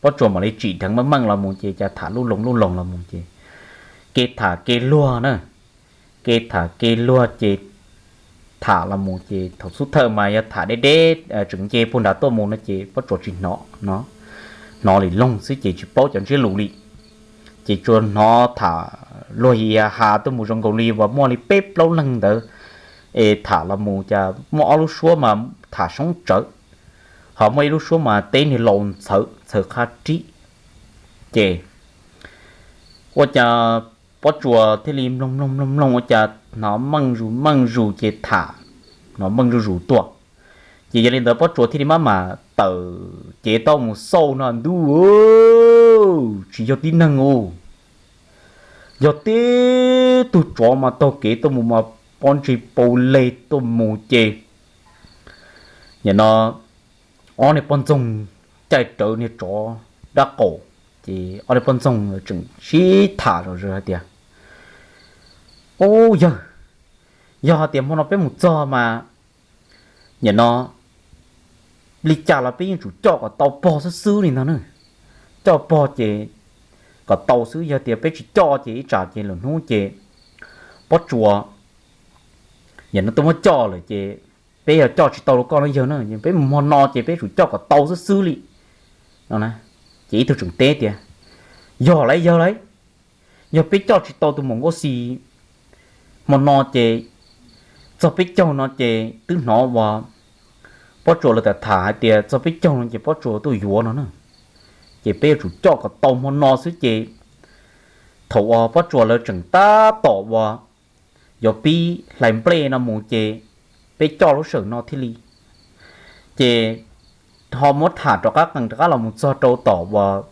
Pob Tsuas mam li tsim dheev meej meej los mus ces cas tham lub loos lub loos los mus ces kev tham kev luag na, kev tham kev luag ces tham los mus ces thaum xub thawj mas yog tham deb deb tseem nce puag nrad tuaj mus no ces Pob Tsuas tsis hnov no, hnov li loog xwb ces tsis paub cov ntsiab lus li. Ces tsuas hnov tham luag ya has tuaj mus zoo nkaus li uas muaj li peb plaub leeg ntawd es tham los mus cas muaj ob lub suab mas tham soob tsawv, ho muaj ib lub suab mas teb niag laus ntxhawv ntxhawv qhab rib. Ces ua cas Pob Tsuas thiaj li mloog mloog mloog mloog ua cas hnov meej zus meej zus ces tham, hnov meej zuj zus tuaj. Ces yog li ntawd Pob Tsuas thiaj li maj mam tawm cev taub mus xauj no ntuj, tsis yog tib neeg u, yog tib tug tsov mas taug kev tuaj mus mas pob ntseg pau leg tuaj mus ces nim no ob niag poj ntxoog caij rawv niag tsov dab qaum, ces ob niag poj ntxoog tseem sib tham zom zaws hais tias, Ub yawg, yog hais tias hmo no peb mus txog mas nim no li cas los peb yeej tsum coj kom tau pog xwb xwb li ntag na. Coj pog ces kom tau xwb, yog tias peb tsis coj ces ib tsam ces lwm hnub ces Pob Tsuas nim no tuaj muab coj lawm ces peb yog coj tsis tau rau koj no yawg na, peb mus hmo no ces peb tsum coj kom tau xwb xwb li no. Ces ib tug tseem teb tias, Yog lauj yawg lauj, yog peb coj tsis tau tus muam Nkauj Xis hmo no ces txog peb caug no ces twb hnov uas Pob Tsuas lawv tham tham hais tias txog peb caug no ces Pob Tsuas tuaj yuav no na. Ces peb yuav tsum coj kom tau hmo no xwb ces thaum uas Pob Tsuas lawv tseem tab tom uas yuav pib hlais nplej no mus ces peb coj lub sij hawm no thiaj li. Ces ho muab tham rov qab qees rov qab los mus txog rau tom uas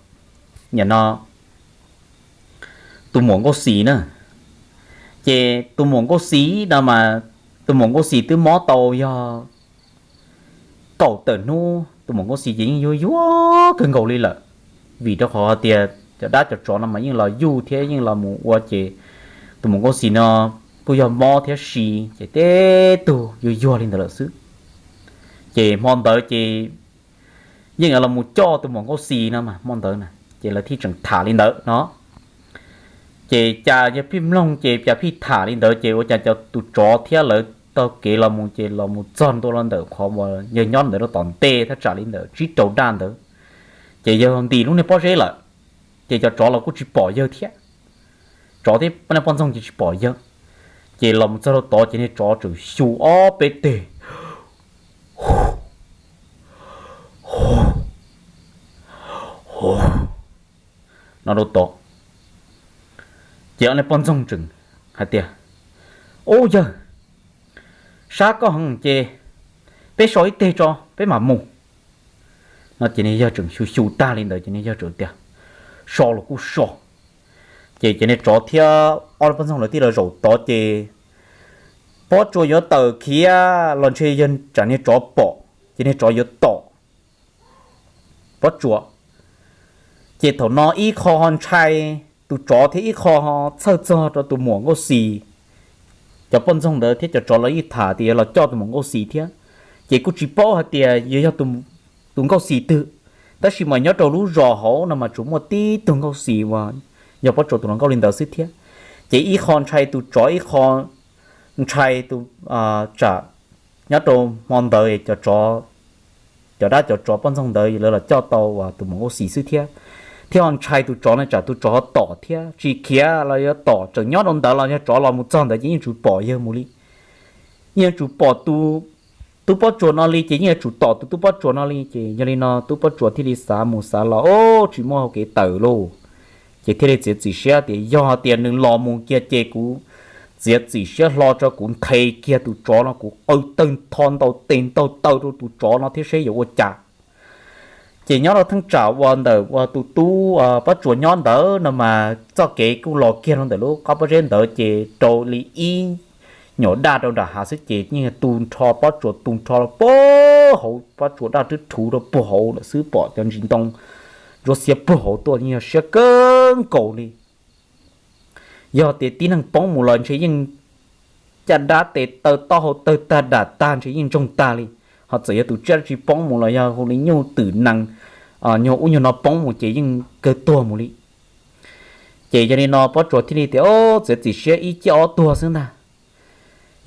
nim no tus muam Nkauj Xis na. Ces tus muam Nkauj Xis no mas tus muam Nkauj Xis twb mob tau yog kaum tawm hnub, tus muam Nkauj Xis ces yeej yuag yuag kawg nkaus li lawm. Vim rau qhov hais tias cov dab cov tsov no mas yeej los yuj thiab yeej los mus ua ces tus muam Nkauj Xis no kuj yog mob thiab si ces teb tug yuag yuag li ntawd lawm xwb. Ces hmo ntawd ces yeej los mus coj tus muam Nkauj Xis no mas hmo ntawd na ces lawv thiaj tseem tham li ntawd no. Ces cas yog phij mloog ces cas phij tham li ntawd ces ua cas cov tus tsov thiab lawv taug kev los mus ces los mus txog ntua los ntawm qhov uas yawg nyob ntawd rau tom ntej thaj tsam li ntawm tsib rau daj ntawd. Ces yawg ntim lub niag pob zeb lawm, ces cov tsov los kuj tsis pom yawg thiab. Tsov thiab poj ntxoog ces tsis pom yawg. Ces los mus txog rau tod ces niag tsov tseem xyu ob peb teg no rau tod. Ces ob niag poj ntxoog tseem hais tias, Ub yawg, sab koj heev ces peb so ib teg tso peb mam mus no. Ces niag yawg tseem xyu xyu tag li ntawd ces niag yawg tseem tias, So los kuj so. Ces ces niag tsov thiab ob niag poj ntxoog lawv thiaj los zaum tod ces Pob Tsuas yuav tawm khiav los ntshe yog tsam niag tsov pom ces niag tsov yuav tom Pob Tsuas. Ces thaum no ib qho ho ntshai tus tsov thiab ib qho ho txhawj txog rau tus muam Nkauj Xis. Cov poj ntxoog ntawd thiab cov tsov lawv yeej tham tias yuav los coj tus muam Nkauj Xis thiab, ces kuj tsis paub hais tias yuav yog tus Nkauj Xis twg, tab sis mas nyob rau lub zos hauv no mas tsuas muaj tib tug Nkauj Xis uas yog Pob Tsuas tus hluas nkauj li ntawd xwb thiab. Ces ib qho ntshai tus tsov ib qho ntshai tus, tsam nyob rau hmo ntawd cov tsov, cov dab cov tsov poj ntxoog ntawd lawv los coj tau tus muam Nkauj Xis xwb thiab. thiab ho ntshai tus tsov no tsam tus tsov ho tom thiab tsis khiav los yuav tom, tseem nyob rau ntawd los yog tsov los mus txog ntawd ces yeej tsum pom yawg mus li, yeej tsum pom tus tub pob tsuas no li ces yeej yuav tsum tom tus tub pob tsuas no li. Ces yog li no tub pob tsuas thiaj li xav mus xav los, o, tsis muaj hau kev tawm lauj. Ces thiaj li txiav txim siab tias yog tias nws los mus kiag ces kuv txiav txim siab hlo tso, kuv nthe kiag tus tsov no, kuv qw tawg ntho ntaus tes ntaus taw rau tus tsov no thiab seb yuav ua cas. Ces nyob rau theej tsam uas ntawm uas tus tub pob tsuas nyob ntawd no mas txoj kev kuj los kiag rau ntawm lub qab pob zeb ntawd ces rau li ib nyuam daj rau nram hav xwb ces yeej tu nrho pob tsuas tu nrho puag hauv, pob tsuas daj rwb rhuv rau puag hauv lawm xwb, pom cov ntsis ntoo ntsuab xiab puag hauv tuaj yeej yog siab kawg nkaus li. Yog tias tib neeg poob mus los ntshe yeej caj dab tes taw taub hau tawg tag dam tag ntshe yeej ntsoog tag li, ho txawm yog tus tsiaj dab tsi poob mus los yog hu li nyuj twm nees, nyuag ub nyuag no poob mus ces yeej kawg tuag mus li. Ces yog li no pob tsuas thiaj li tias, o, txiav txim siab ib ciaj ob tuag xwb ntag.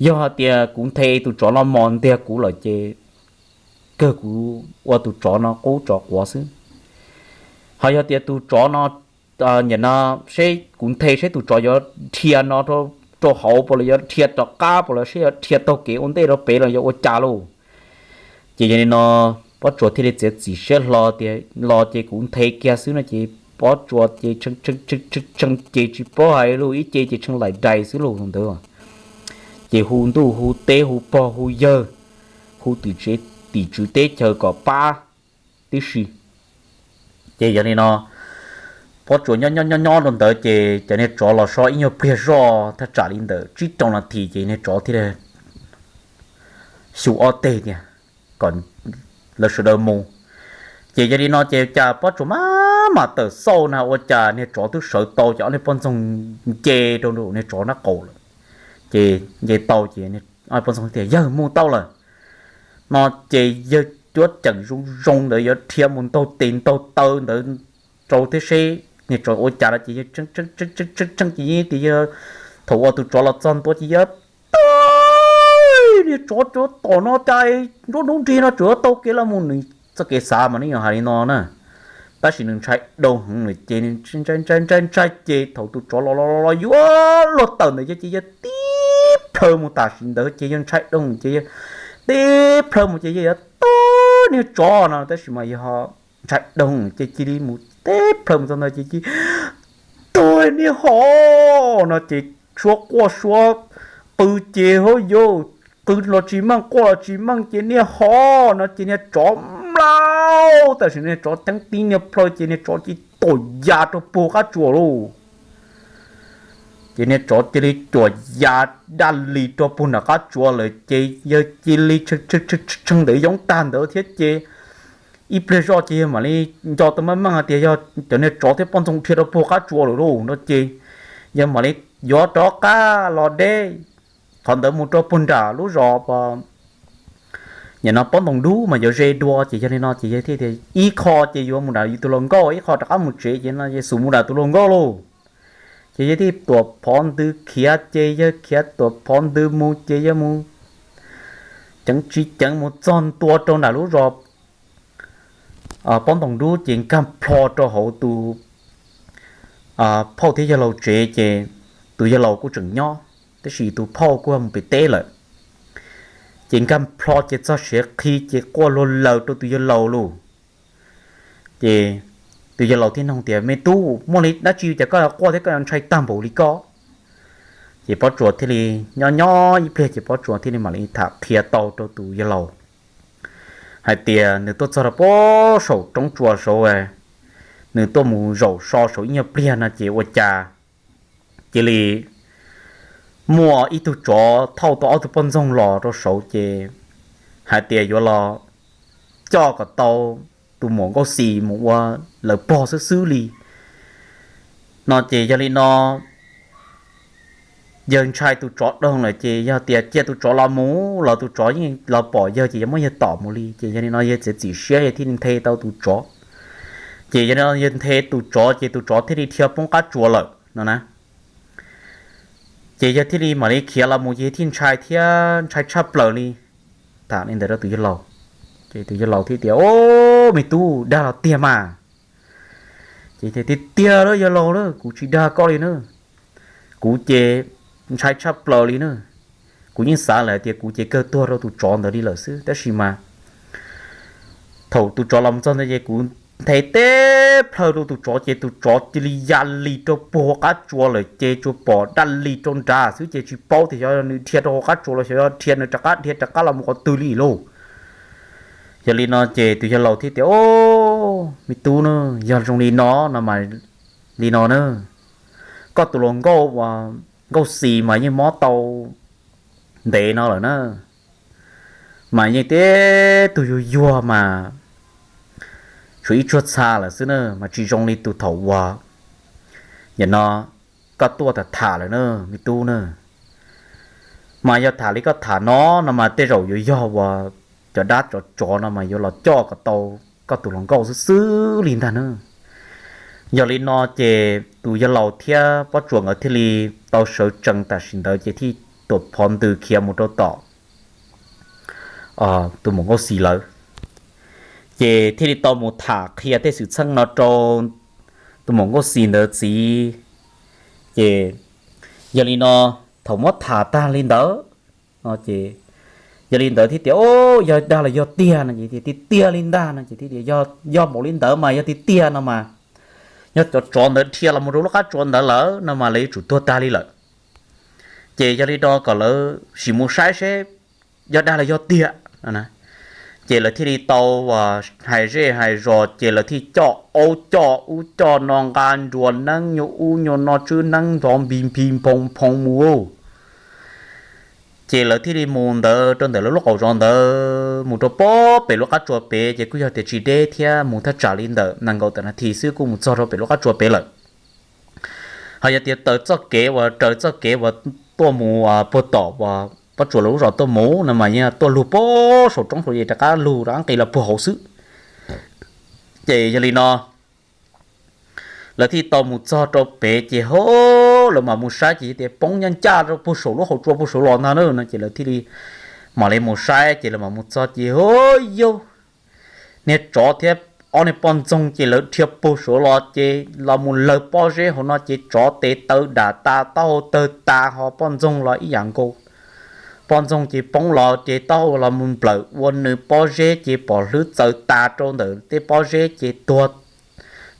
Yog hais tias kuv nthe tus tsov no mos ntiag kuv lawm ces kawg kuv ua tus tsov no qub tsov quav xwb. Ho yog tias tus tsov no, nim no seb kuv nthe seb tus tsov yuav dhia no rau hauv puas los yuav dhia rov qab puas los seb yuav dhia taug kev ua ntej rau pem los yuav ua cas lauj. Ces yog li no pob tsuas thiaj li txiav txim siab hlo tias los ces kuv nthe kiag xwb no ces pob tsuas ces tshee ces tsis paub hais lauj, ib ce ces tshee laim dais xwb lauj ntawd. Ces hu ntuj hu teb hu pog hu yawg, hu tim tsev tim tswv teb chaws kom pab tib si. Ces yog li no pob tsuas nyob nyob nyob nyob rau ntawd ces cov niag tsov los so ib nyuag pliag zoj thaj tsam li ntawm tsib rau nas this ces niag tsov thiaj li xyu ob teg tias kom lawv sawv daws mus. Ces yog li no ces cas pob tsuas maj mam tawm xauj na ua cas niag tsov twb sawv tau ces ob niag poj ntxoog nce rau niag tsov nraub qaum lawm. Ces nce tau ces ob niag poj ntxoog tias yawg mus tau lawm no ces yawg cuab ceem zoo zoo ntawd yuav dhia mus ntaug tes ntaug taw ntawd rau thiab seb niag tsov ua cas no ces yawg tshee ces yeej tias yawg thaum uas tus tsov los txog ntua ces yawg, niag tsov tsuav tom no cas nruab nruab nrig no tsuav tau kev los mus, nws txoj kev xav mas nws yeej hais li no na. Tab sis nws ntshai dhau heev lawm ces ntshai ntshai ntshai ces thaum tus tsov los los los yuav luag tawm ntawd yawg ces yawg tib plhaw mus tam sim ntawd ces yawg ntshai dhau ces yawg tib plhaw mus ces yawg yuav tua niag tsov no tab sis mas yawg ntshai dhau ces cia li mus tib plhaw mus txog ntawd ces cia li tua niag ho no ces suab quaj suab qw ces hauj yau, qw los tsis meej quaj los tsis meej ces niag ho no ces niag tsov mlaug tam sim niag tsov ceeb tib niag plhaw ces niag tsov cia li tuam ya rau puag qab tsuas lauj. Ces niag tsov cia li tuam ya daj li rau puag nram qab tsuas lawm ces yawg cia li tshee ntawd yoob tag ntawd thiab ces ib pliag zoj ces yawg mam li nco tau meej meej hais tias yog cov niag tsov thiab poj ntxoog dhia rau puag qab tsuas lawm lauj no ces yawg mam li yuav rov qab los deb qhov ntawd mus rau puag nram lub zos nim no pob ntoos dub mas yuav ze dua ces yog li no ces yawg thiaj tias ib qho ces yuav mus nram yus tus hluas nkauj, ib qho rov qab mus tsev ces no ces xub mus nram tus hluas nkauj lauj. Ces yawg thiaj tuam phov ntws khiav ces yawg khiav tuam phov ntws mus ces yawg mus ceev tsis ceev mus txog ntua rau nram lub zos pob ntoos dub ces nkag plho rau hauv tus phauj thiab yawg laus tsev ces tus yawg laus kuj tseem nyob tab sis tus phauj kuj mus pem teb lawm. Ces nkag plho ces txog siav qhi ces quaj luag laws rau tus yawg laus lauj. Ces tus yawg laus thiaj nug tias me tub, muaj li dab tsi cas koj quaj thiab koj yuav ntshai tag npaum li koj? Ces pob tsuas thiaj li nyob nyob ib pliag ces pob tsuas thiaj li mam li tham qhia tau rau tus yawg laus hais tias nws tuaj txog rau puag saum roob tsuas saud, nws tuaj mus zaum so saud ib nyuag pliag no ces ua cas cia li muaj ib tug tsov thauj tau ob tug poj ntxoog los rau saud ces hais tias yuav los coj kom tau tus muam Nkauj Xis mus ua lawv pog xwb xwb li no ces yog li no yawg ntshai tus tsov dhau lawm ces yog tias cia tus tsov los mus los tus tsov yeej los pom yawg ces yuav muab yawg tom mus li ces yog li no yawg txiav txim siab yawg thiaj li nthe tau tus tsov. Ces yog li no yawg nthe tus tsov ces tus tsov thiaj li dhia poob qab tsuas lawm no na. Ces yawg thiaj li mam li khiav los mus ces yawg thiaj ntshai thiab ntshai tshaj plaws li. Tham li ntawd rau tus yawg laus, ces tus yawg laus thiaj tias o, me tub, dag los tiag mas. Ces tias, Tiag tiag lauj yawg laus na, kuv tsis dag koj li na, kuv ces ntshai tshaj plaws li na. Kuv yeej xav lawm tias kuv ces kawg tuag rau tus tsov ntawd li lawm xwb, tab sis mas thaum tus tsov los txog ntawd ces kuv nthe teb plhaw rau tus tsov ces tus tsov cia li ya li rau puag hauv qab tsua lawm ces tsuas pom daj li rau nrad xwb ces tsis paub tias xyov nws dhia rau hauv qab tsua los xyov yog dhia nws rov qab dhia rov qab los mus qhov twg li lauj. Yog li no ces tus yawg laus thiaj tias, O, me tub na, yog zoo li no no mas li no na, koj tus hluas nkauj, nkauj xis mas yeej mob tau ntev no lawm na, mas yeej tib tug yuag yuag mas tshuav ib tsuag txha lawm xwb na, mas tsis zoo li tus thaum uas nim no koj tuaj tham tham lawm na, me tub na. Mas yog tham li koj tham no no mas tej zaum yuav yog uas cov dab tsov tsov no mas yuav los coj kom tau koj tus hluas nkauj xwb xwb li ntag na. Yog li no ces tus yawg laus thiab Pob Tsuas nkawd thiaj li tau sawv tsees tam sim ntawd ces thiaj tuam phov ntws khiav mus rau tom tus muam Nkauj Xis lawv, ces thiaj li tau mus tham qhia tej xwm txheej no rau tus muam Nkauj Xis ntawd txiv. Ces yog li no, thaum muab tham tag li ntawd no ces yog li ntawd thiaj tias, O, yog dag los yog tiag no ces tias, Tiag tiag li ntag no ces thiaj tias, Yog npaum li ntawd mas yog tiag tiag no mas yog cov tsov ntawd dhia los mus rau lub qab tsua ntawd lawm no mas lawv yuav tsum tuag tag li lawm. Ces yog li no kom lawv sim mus saib seb yog dag los yog tiag. Ces lawv thiaj li tau hais zej hais zos ces lawv thiaj coj aub coj ub coj no nqa nruas neeb nyuag ub nyuag no tswb neeb nrov npis npis nphoo nphoo mus. Ces lawv thiaj li mus ntawd rau ntawm lawv lub qaum zos ntawd mus rau pem lub qab tsua pem ces kuj yog tias tsis deb thiab, mus thaj tsam li ntawm nees nkaum tawm nas this xwb kuj mus txog rau pem lub qab tsua pem lawm. Ho yog tias taws txoj kev uas raws txoj kev uas tuaj mus puag tom uas Pob Tsuas lawv lub zos tuaj mus no mas yeej tuaj lug puag saum roob saum yes rov qab lug rov qab nqis los puag hauv xwb. Ces yog li no lawv thiaj tau mus txog rau pem ces ho lawv mam mus saib ces tias poob nyob ncaj rau puag saum lub hauv tsua puag saud los ntag na no ces lawv thiaj li mam li mus saib ces lawv mam mus txog ces ho yog niag tsov thiab ob niag poj ntxoog ces lawv dhia puag saud los ces los mus lawg pob zeb hauv no ces tsov tes taw dam tas taub hau tawg tas ho poj ntxoog los ib yam nkaus. Poj ntxoog ces poob los ces taub hau los mus nplawm ua nws pob zeb ces pom hlwb txaws tas rau ntawm tej pob zeb ces tuag,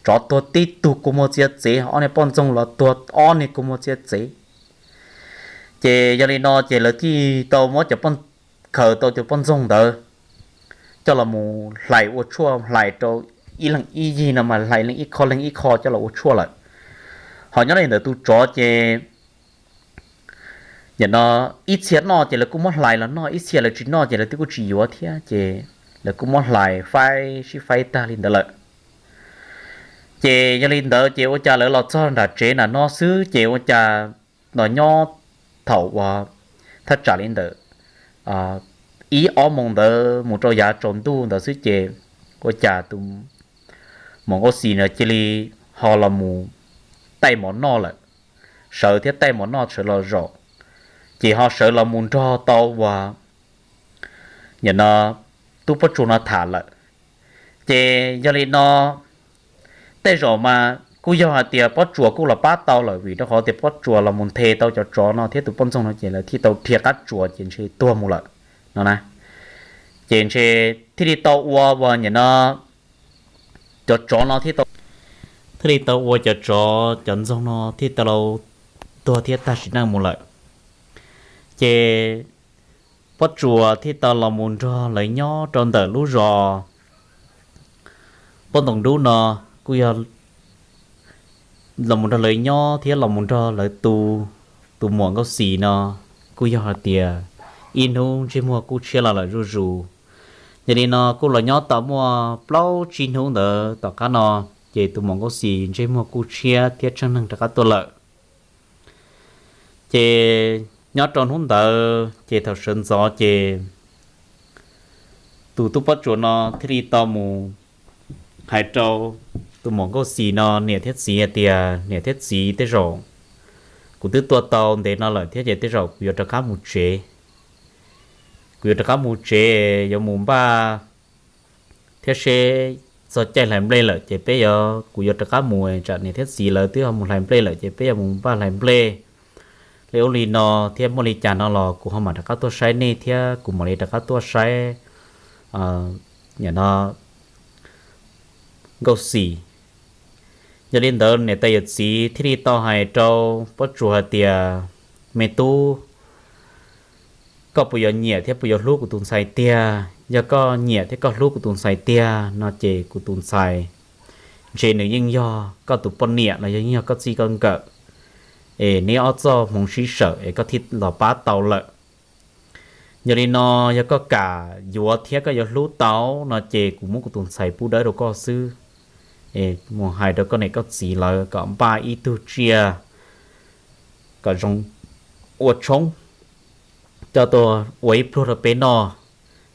tsov tuag tib tug kua muag txiav txev, ob niag poj ntxoog los tuag ob niag kua muag txiav txev. Ces yog li no ces lawv thiaj tau muab cov poj, khaws tau cov poj ntxoog ntawd coj los mus hlais ua tshuaj hlais rau ib leeg ib yig no mas hlais leej ib qho leej ib qho coj los ua tshuaj lawm. Ho nyob li ntawd tus tsov ces nim no ib txhia noj ces lawv kuj muab hlais los noj, ib txhia lawv tsis noj ces lawv twb kuj tsis yuav thiab ces lawv kuj muab hlais faib sib faib tag li ntawd lawm. Ces yog li ntawd ces ua cas lawv los txog nram tsev nram no xwb ces ua cas los nyob thaum uas thaj tsam li ntawm ib ob moos ntawd mus rau yav tsaus ntuj ntawd xwb ces ua cas tus muam Nkauj Xis no cia li ho los mus taij mov noj lawm, sawv thiab taij mov noj sawv los zaum, ces ho sawv los mus nrog tau uas nim no tub Pob Tsuas no tham lawm. Ces yog li no tej zaum mas kuj yog hais tias Pob Tsuas kuj los pab tau lawm vim rau qhov tias Pob Tsuas los mus nthe tau cov tsov no thiab tus poj ntxoog no ces lawv thiaj tau dhia qab tsuas ces ntshe tuag mus lawm no na. Ces ntshe thiaj li tau ua uas nim no cov tsov no thiaj tau, thiaj li tau ua cov tsov cov ntxoog no thiaj tau tuag thiab tag sim neej mus lawm. Ces Pob Tsuas thiaj tau los mus nrog lawv nyob rau ntawm lub zos Pob Ntoo Dub no, kuj yog los mus nrog lawv nyob thiab los mus nrog lawv tu tus muam Nkauj Xis no, kuj yog hais tias ib hnub ntsej muag kuj tshiab los lawm zuj zus. Yog li no kuj los nyob tau muaj plaub tsib hnub ntawd tom qab no, ces tus muam Nkauj Xis ntsej muag kuj tshiab thiab tsheej neeg rov qab tuaj lawm. Ces nyob rau hnub ntawd ces thaum sawv ntxov ces tus tub Pob Tsuas no thiaj li tau mus hais rau tus muam Nkauj Xis no niam thiab txiv hais tias, Niam thiab txiv, tej zaum kuv twb tuaj tau ntev no lawm thiab ces tej zaum kuv yuav rov qab mus tsev. Kuv yuav rov qab mus tsev, yuav mus npaj thiab seb txog caij hlais nplej lawm ces peb yuav, kuv yuav rov qab mus, tsam niam thiab txiv lawv twb ho mus hlais nplej lawm ces peb yuav mus npaj hlais nplej li ub li no thiab, muaj li cas no los kuv ho mam rov qab tuaj saib nej thiab kuv mam li rov qab tuaj saib, no, Nkauj Xis. Yog li ntawd niam tais yawm txiv thiaj li tau hais rau Pob Tsuas hais tias, Me tub, koj puas yuav nyiam thiab puas yuav hlub kuv tus ntxhais tiag? Yog koj nyiam thiab koj hlub kuv tus ntxhais tiag no ces kuv tus ntxhais ntshe nws yeej yog koj tus poj niam los yog yeej yog koj txij koj nkawm, es neb ob txoj hmoov sib sawm es koj thiaj los pab tau lawm. Yog li no, yog koj kam yuav thiab koj yuav hlub tau no ces kuv muab kuv tus ntxhais pub dawb rau koj xwb, es mus hais rau koj niam koj txiv lawv kom npaj ib tug tsiaj kom zoo ua tshoob coj tuaj ua ib pluag rau peb noj,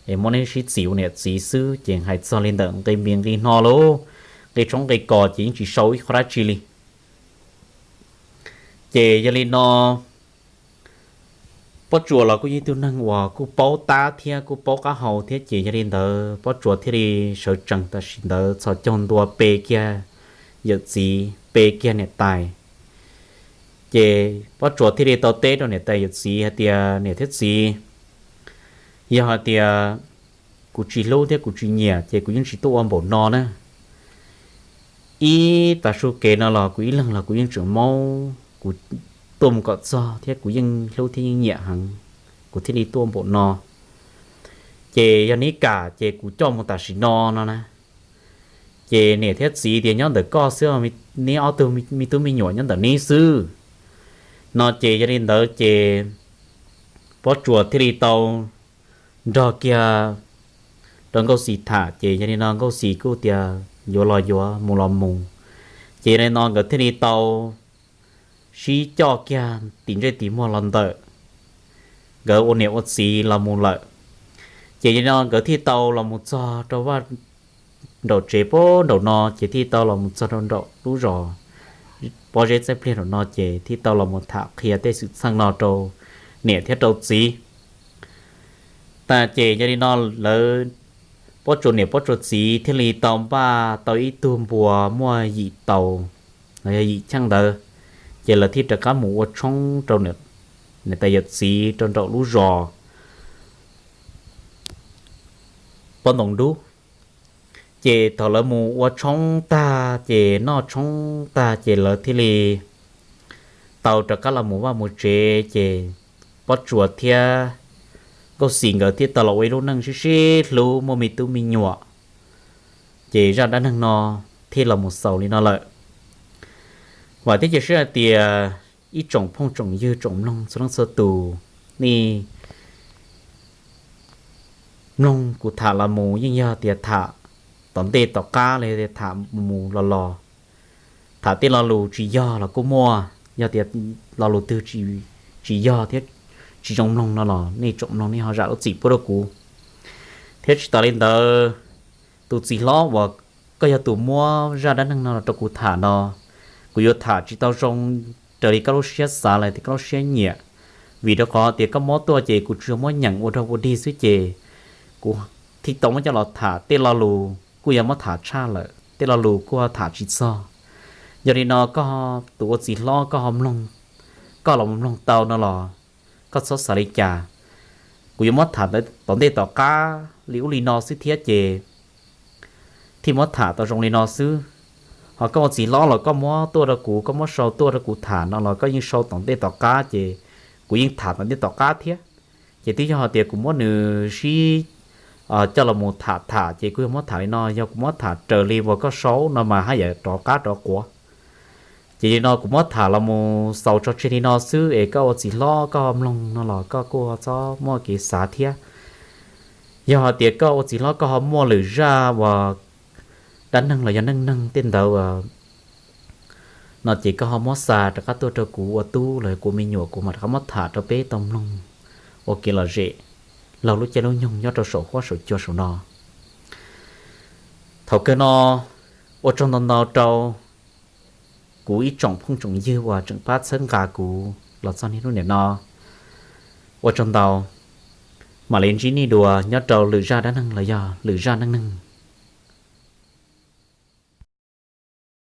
es muab neb sib txim ua niam txiv xwb. Ces hais txog li ntawm nqi npis nqi hno lauj, nqi tshoob nqi kos ces yeej tsis sau ib qho dab tsi li. Ces yog li no, Pob Tsuas los kuj yog ib tug neeg uas kuj paub tab thiab kuj paub qab hau thiab, ces yog li ntawd Pob Tsuas thiaj li sawv tsees tam sim ntawd txhos caug ntua pe kiag yawm txiv pe kiag niam tais. Ces Pob Tsuas thiaj li tau teb rau niam tais yawm txiv hais tias, Niam thiab txiv, yog hais tias kuv tsis hlub thiab kuv tsis nyiam ces kuv yeej tsis tuaj ua npaum no na. Ib tag su kev no los kuv ib leeg los kuv yeej tseem maub, kuv tuaj mus kom txog thiab kuv yeej hlub thiab yeej nyiam heev, kuv thiaj li tuaj npaum no. Ces yog neb kam ces kuv coj mus tam sim no no na. Ces niam thiab txiv tias, Nyob ntawm koj xwb, neb ob tug me tub me nyuam nyob ntawm neb xwb no. Ces yog li ntawd ces Pob Tsuas thiaj li tau nrog kiag rau Nkauj Xis tham. Ces yog li no Nkauj Xis kuj tias yuav los yuav, mus los mus. Ces yog li no nkawd thiaj li tau sib coj kiag tim ntsej tim muag los ntawm, nkawd ua niam ua txiv los mus lawm. Ces yog li no nkawd thiaj tau los mus txog rau vaj nraum tsev pob nraum no, ces thiaj tau los mus txog rau nraum lub zos pob zeb txaij pliag nraum no, ces thiaj tau los mus tham qhia tej xwm txheej no rau niam thiab rau txiv. Tas ces yog li no lawv Pob Tsuas niam Pob Tsuas txiv thiaj li tau npaj tau ib tug npua muaj yim taus los yog yim cheej ntawd, ces lawv thiaj rov qab mus ua tshoob rau niam tais yawm txiv rau nraum lub zos pob ntoos dub. Ces thaum lawv mus ua tshoob tag ces noj tshoob tag ces lawv thiaj li tau rov qab los mus vaj mus tsev. Ces Pob Tsuas thiab Nkauj Xis nkawd thiaj tau los ua ib lub neej sib sib hlub muaj me tub me nyuam. Ces zaj dab neeg no thiaj los mus xaus li no lawm. Vam thiab cia siab hais tias ib tsoom phooj tsoom ywg tsoom mloog txhua leej txhua tus, nej mloog kuv tham los mus yeej yog tias tham tom ntej tom qab los yog tias tham mus los los. Tham tej lo lus tsis yog los kuj muaj, yog tias lo lus twg tsis yog thiab tsis zoo mloog no los nej tsoom mloog nej ho zam lub txim pub rau kuv. Thiab tsis tas li ntawd, tus txiv hlob uas koj yog tus muab zaj dab neeg no rau kuv tham no, kuv yuav tham tsis tau zoo raws li koj lub siab xav los tias koj lub siab nyiam, vim rau qhov tias koj muab tuaj ces kuv tsuas muab nyeem ua rag ua dig xwb ces kuv thiaj tau muab coj los tham. Tej lo lus kuj yog muab tham tshaj lawm, tej lo lus kuj tham tsis txog. Yog li no koj tus ua txiv hlob koj ho mloog, koj los mloog tau no los koj txhob xav li cas. Kuv yuav muab tham tom ntej tom qab li ub li no xwb thiab ces thiaj muab tham tau zoo li no xwb. Ho koj ua txiv hlob los koj muab tuaj rau kuv, koj muab sau tuaj rau kuv tham no los koj yeej sau tom ntej tom qab ces kuv yeej tham tom ntej tom qab thiab. Ces twb yog hais tias kuv muab nws sib coj los mus tham tham ces kuv yog muab tham li no, yog kuv muab tham raws li uas koj sau no mas haj yam rov qab rov quav. Ces li no kuv muab tham los mus xaus tso tseg li no xwb es koj ua txiv hlob koj ho mloog no los koj kuj txhob muaj kev xav thiab. Yog hais tias koj ua txiv hlob koj ho muaj lwm zaj uas dab neeg los yog neej neeg tej ntawd no ces koj ho muab xa rov qab tuaj rau kuv ua tub los kuv me nyuam, kuv mam rov qab muab tham rau peb tau mloog ua kev lom zem laug lub caij lub nyoog nyob rau saum huab saum cua saum no. Thaum kawg no ua tsaug ntau ntau rau kuv ib tsoom phooj tsoom ywg uas tseem pab txhawb nqa kuv los txog niaj hnub nim no. Ua tsaug ntau, mam li ntsib nej dua nyob rau lwm zaj dab neeg los yog lwm zaj neej neeg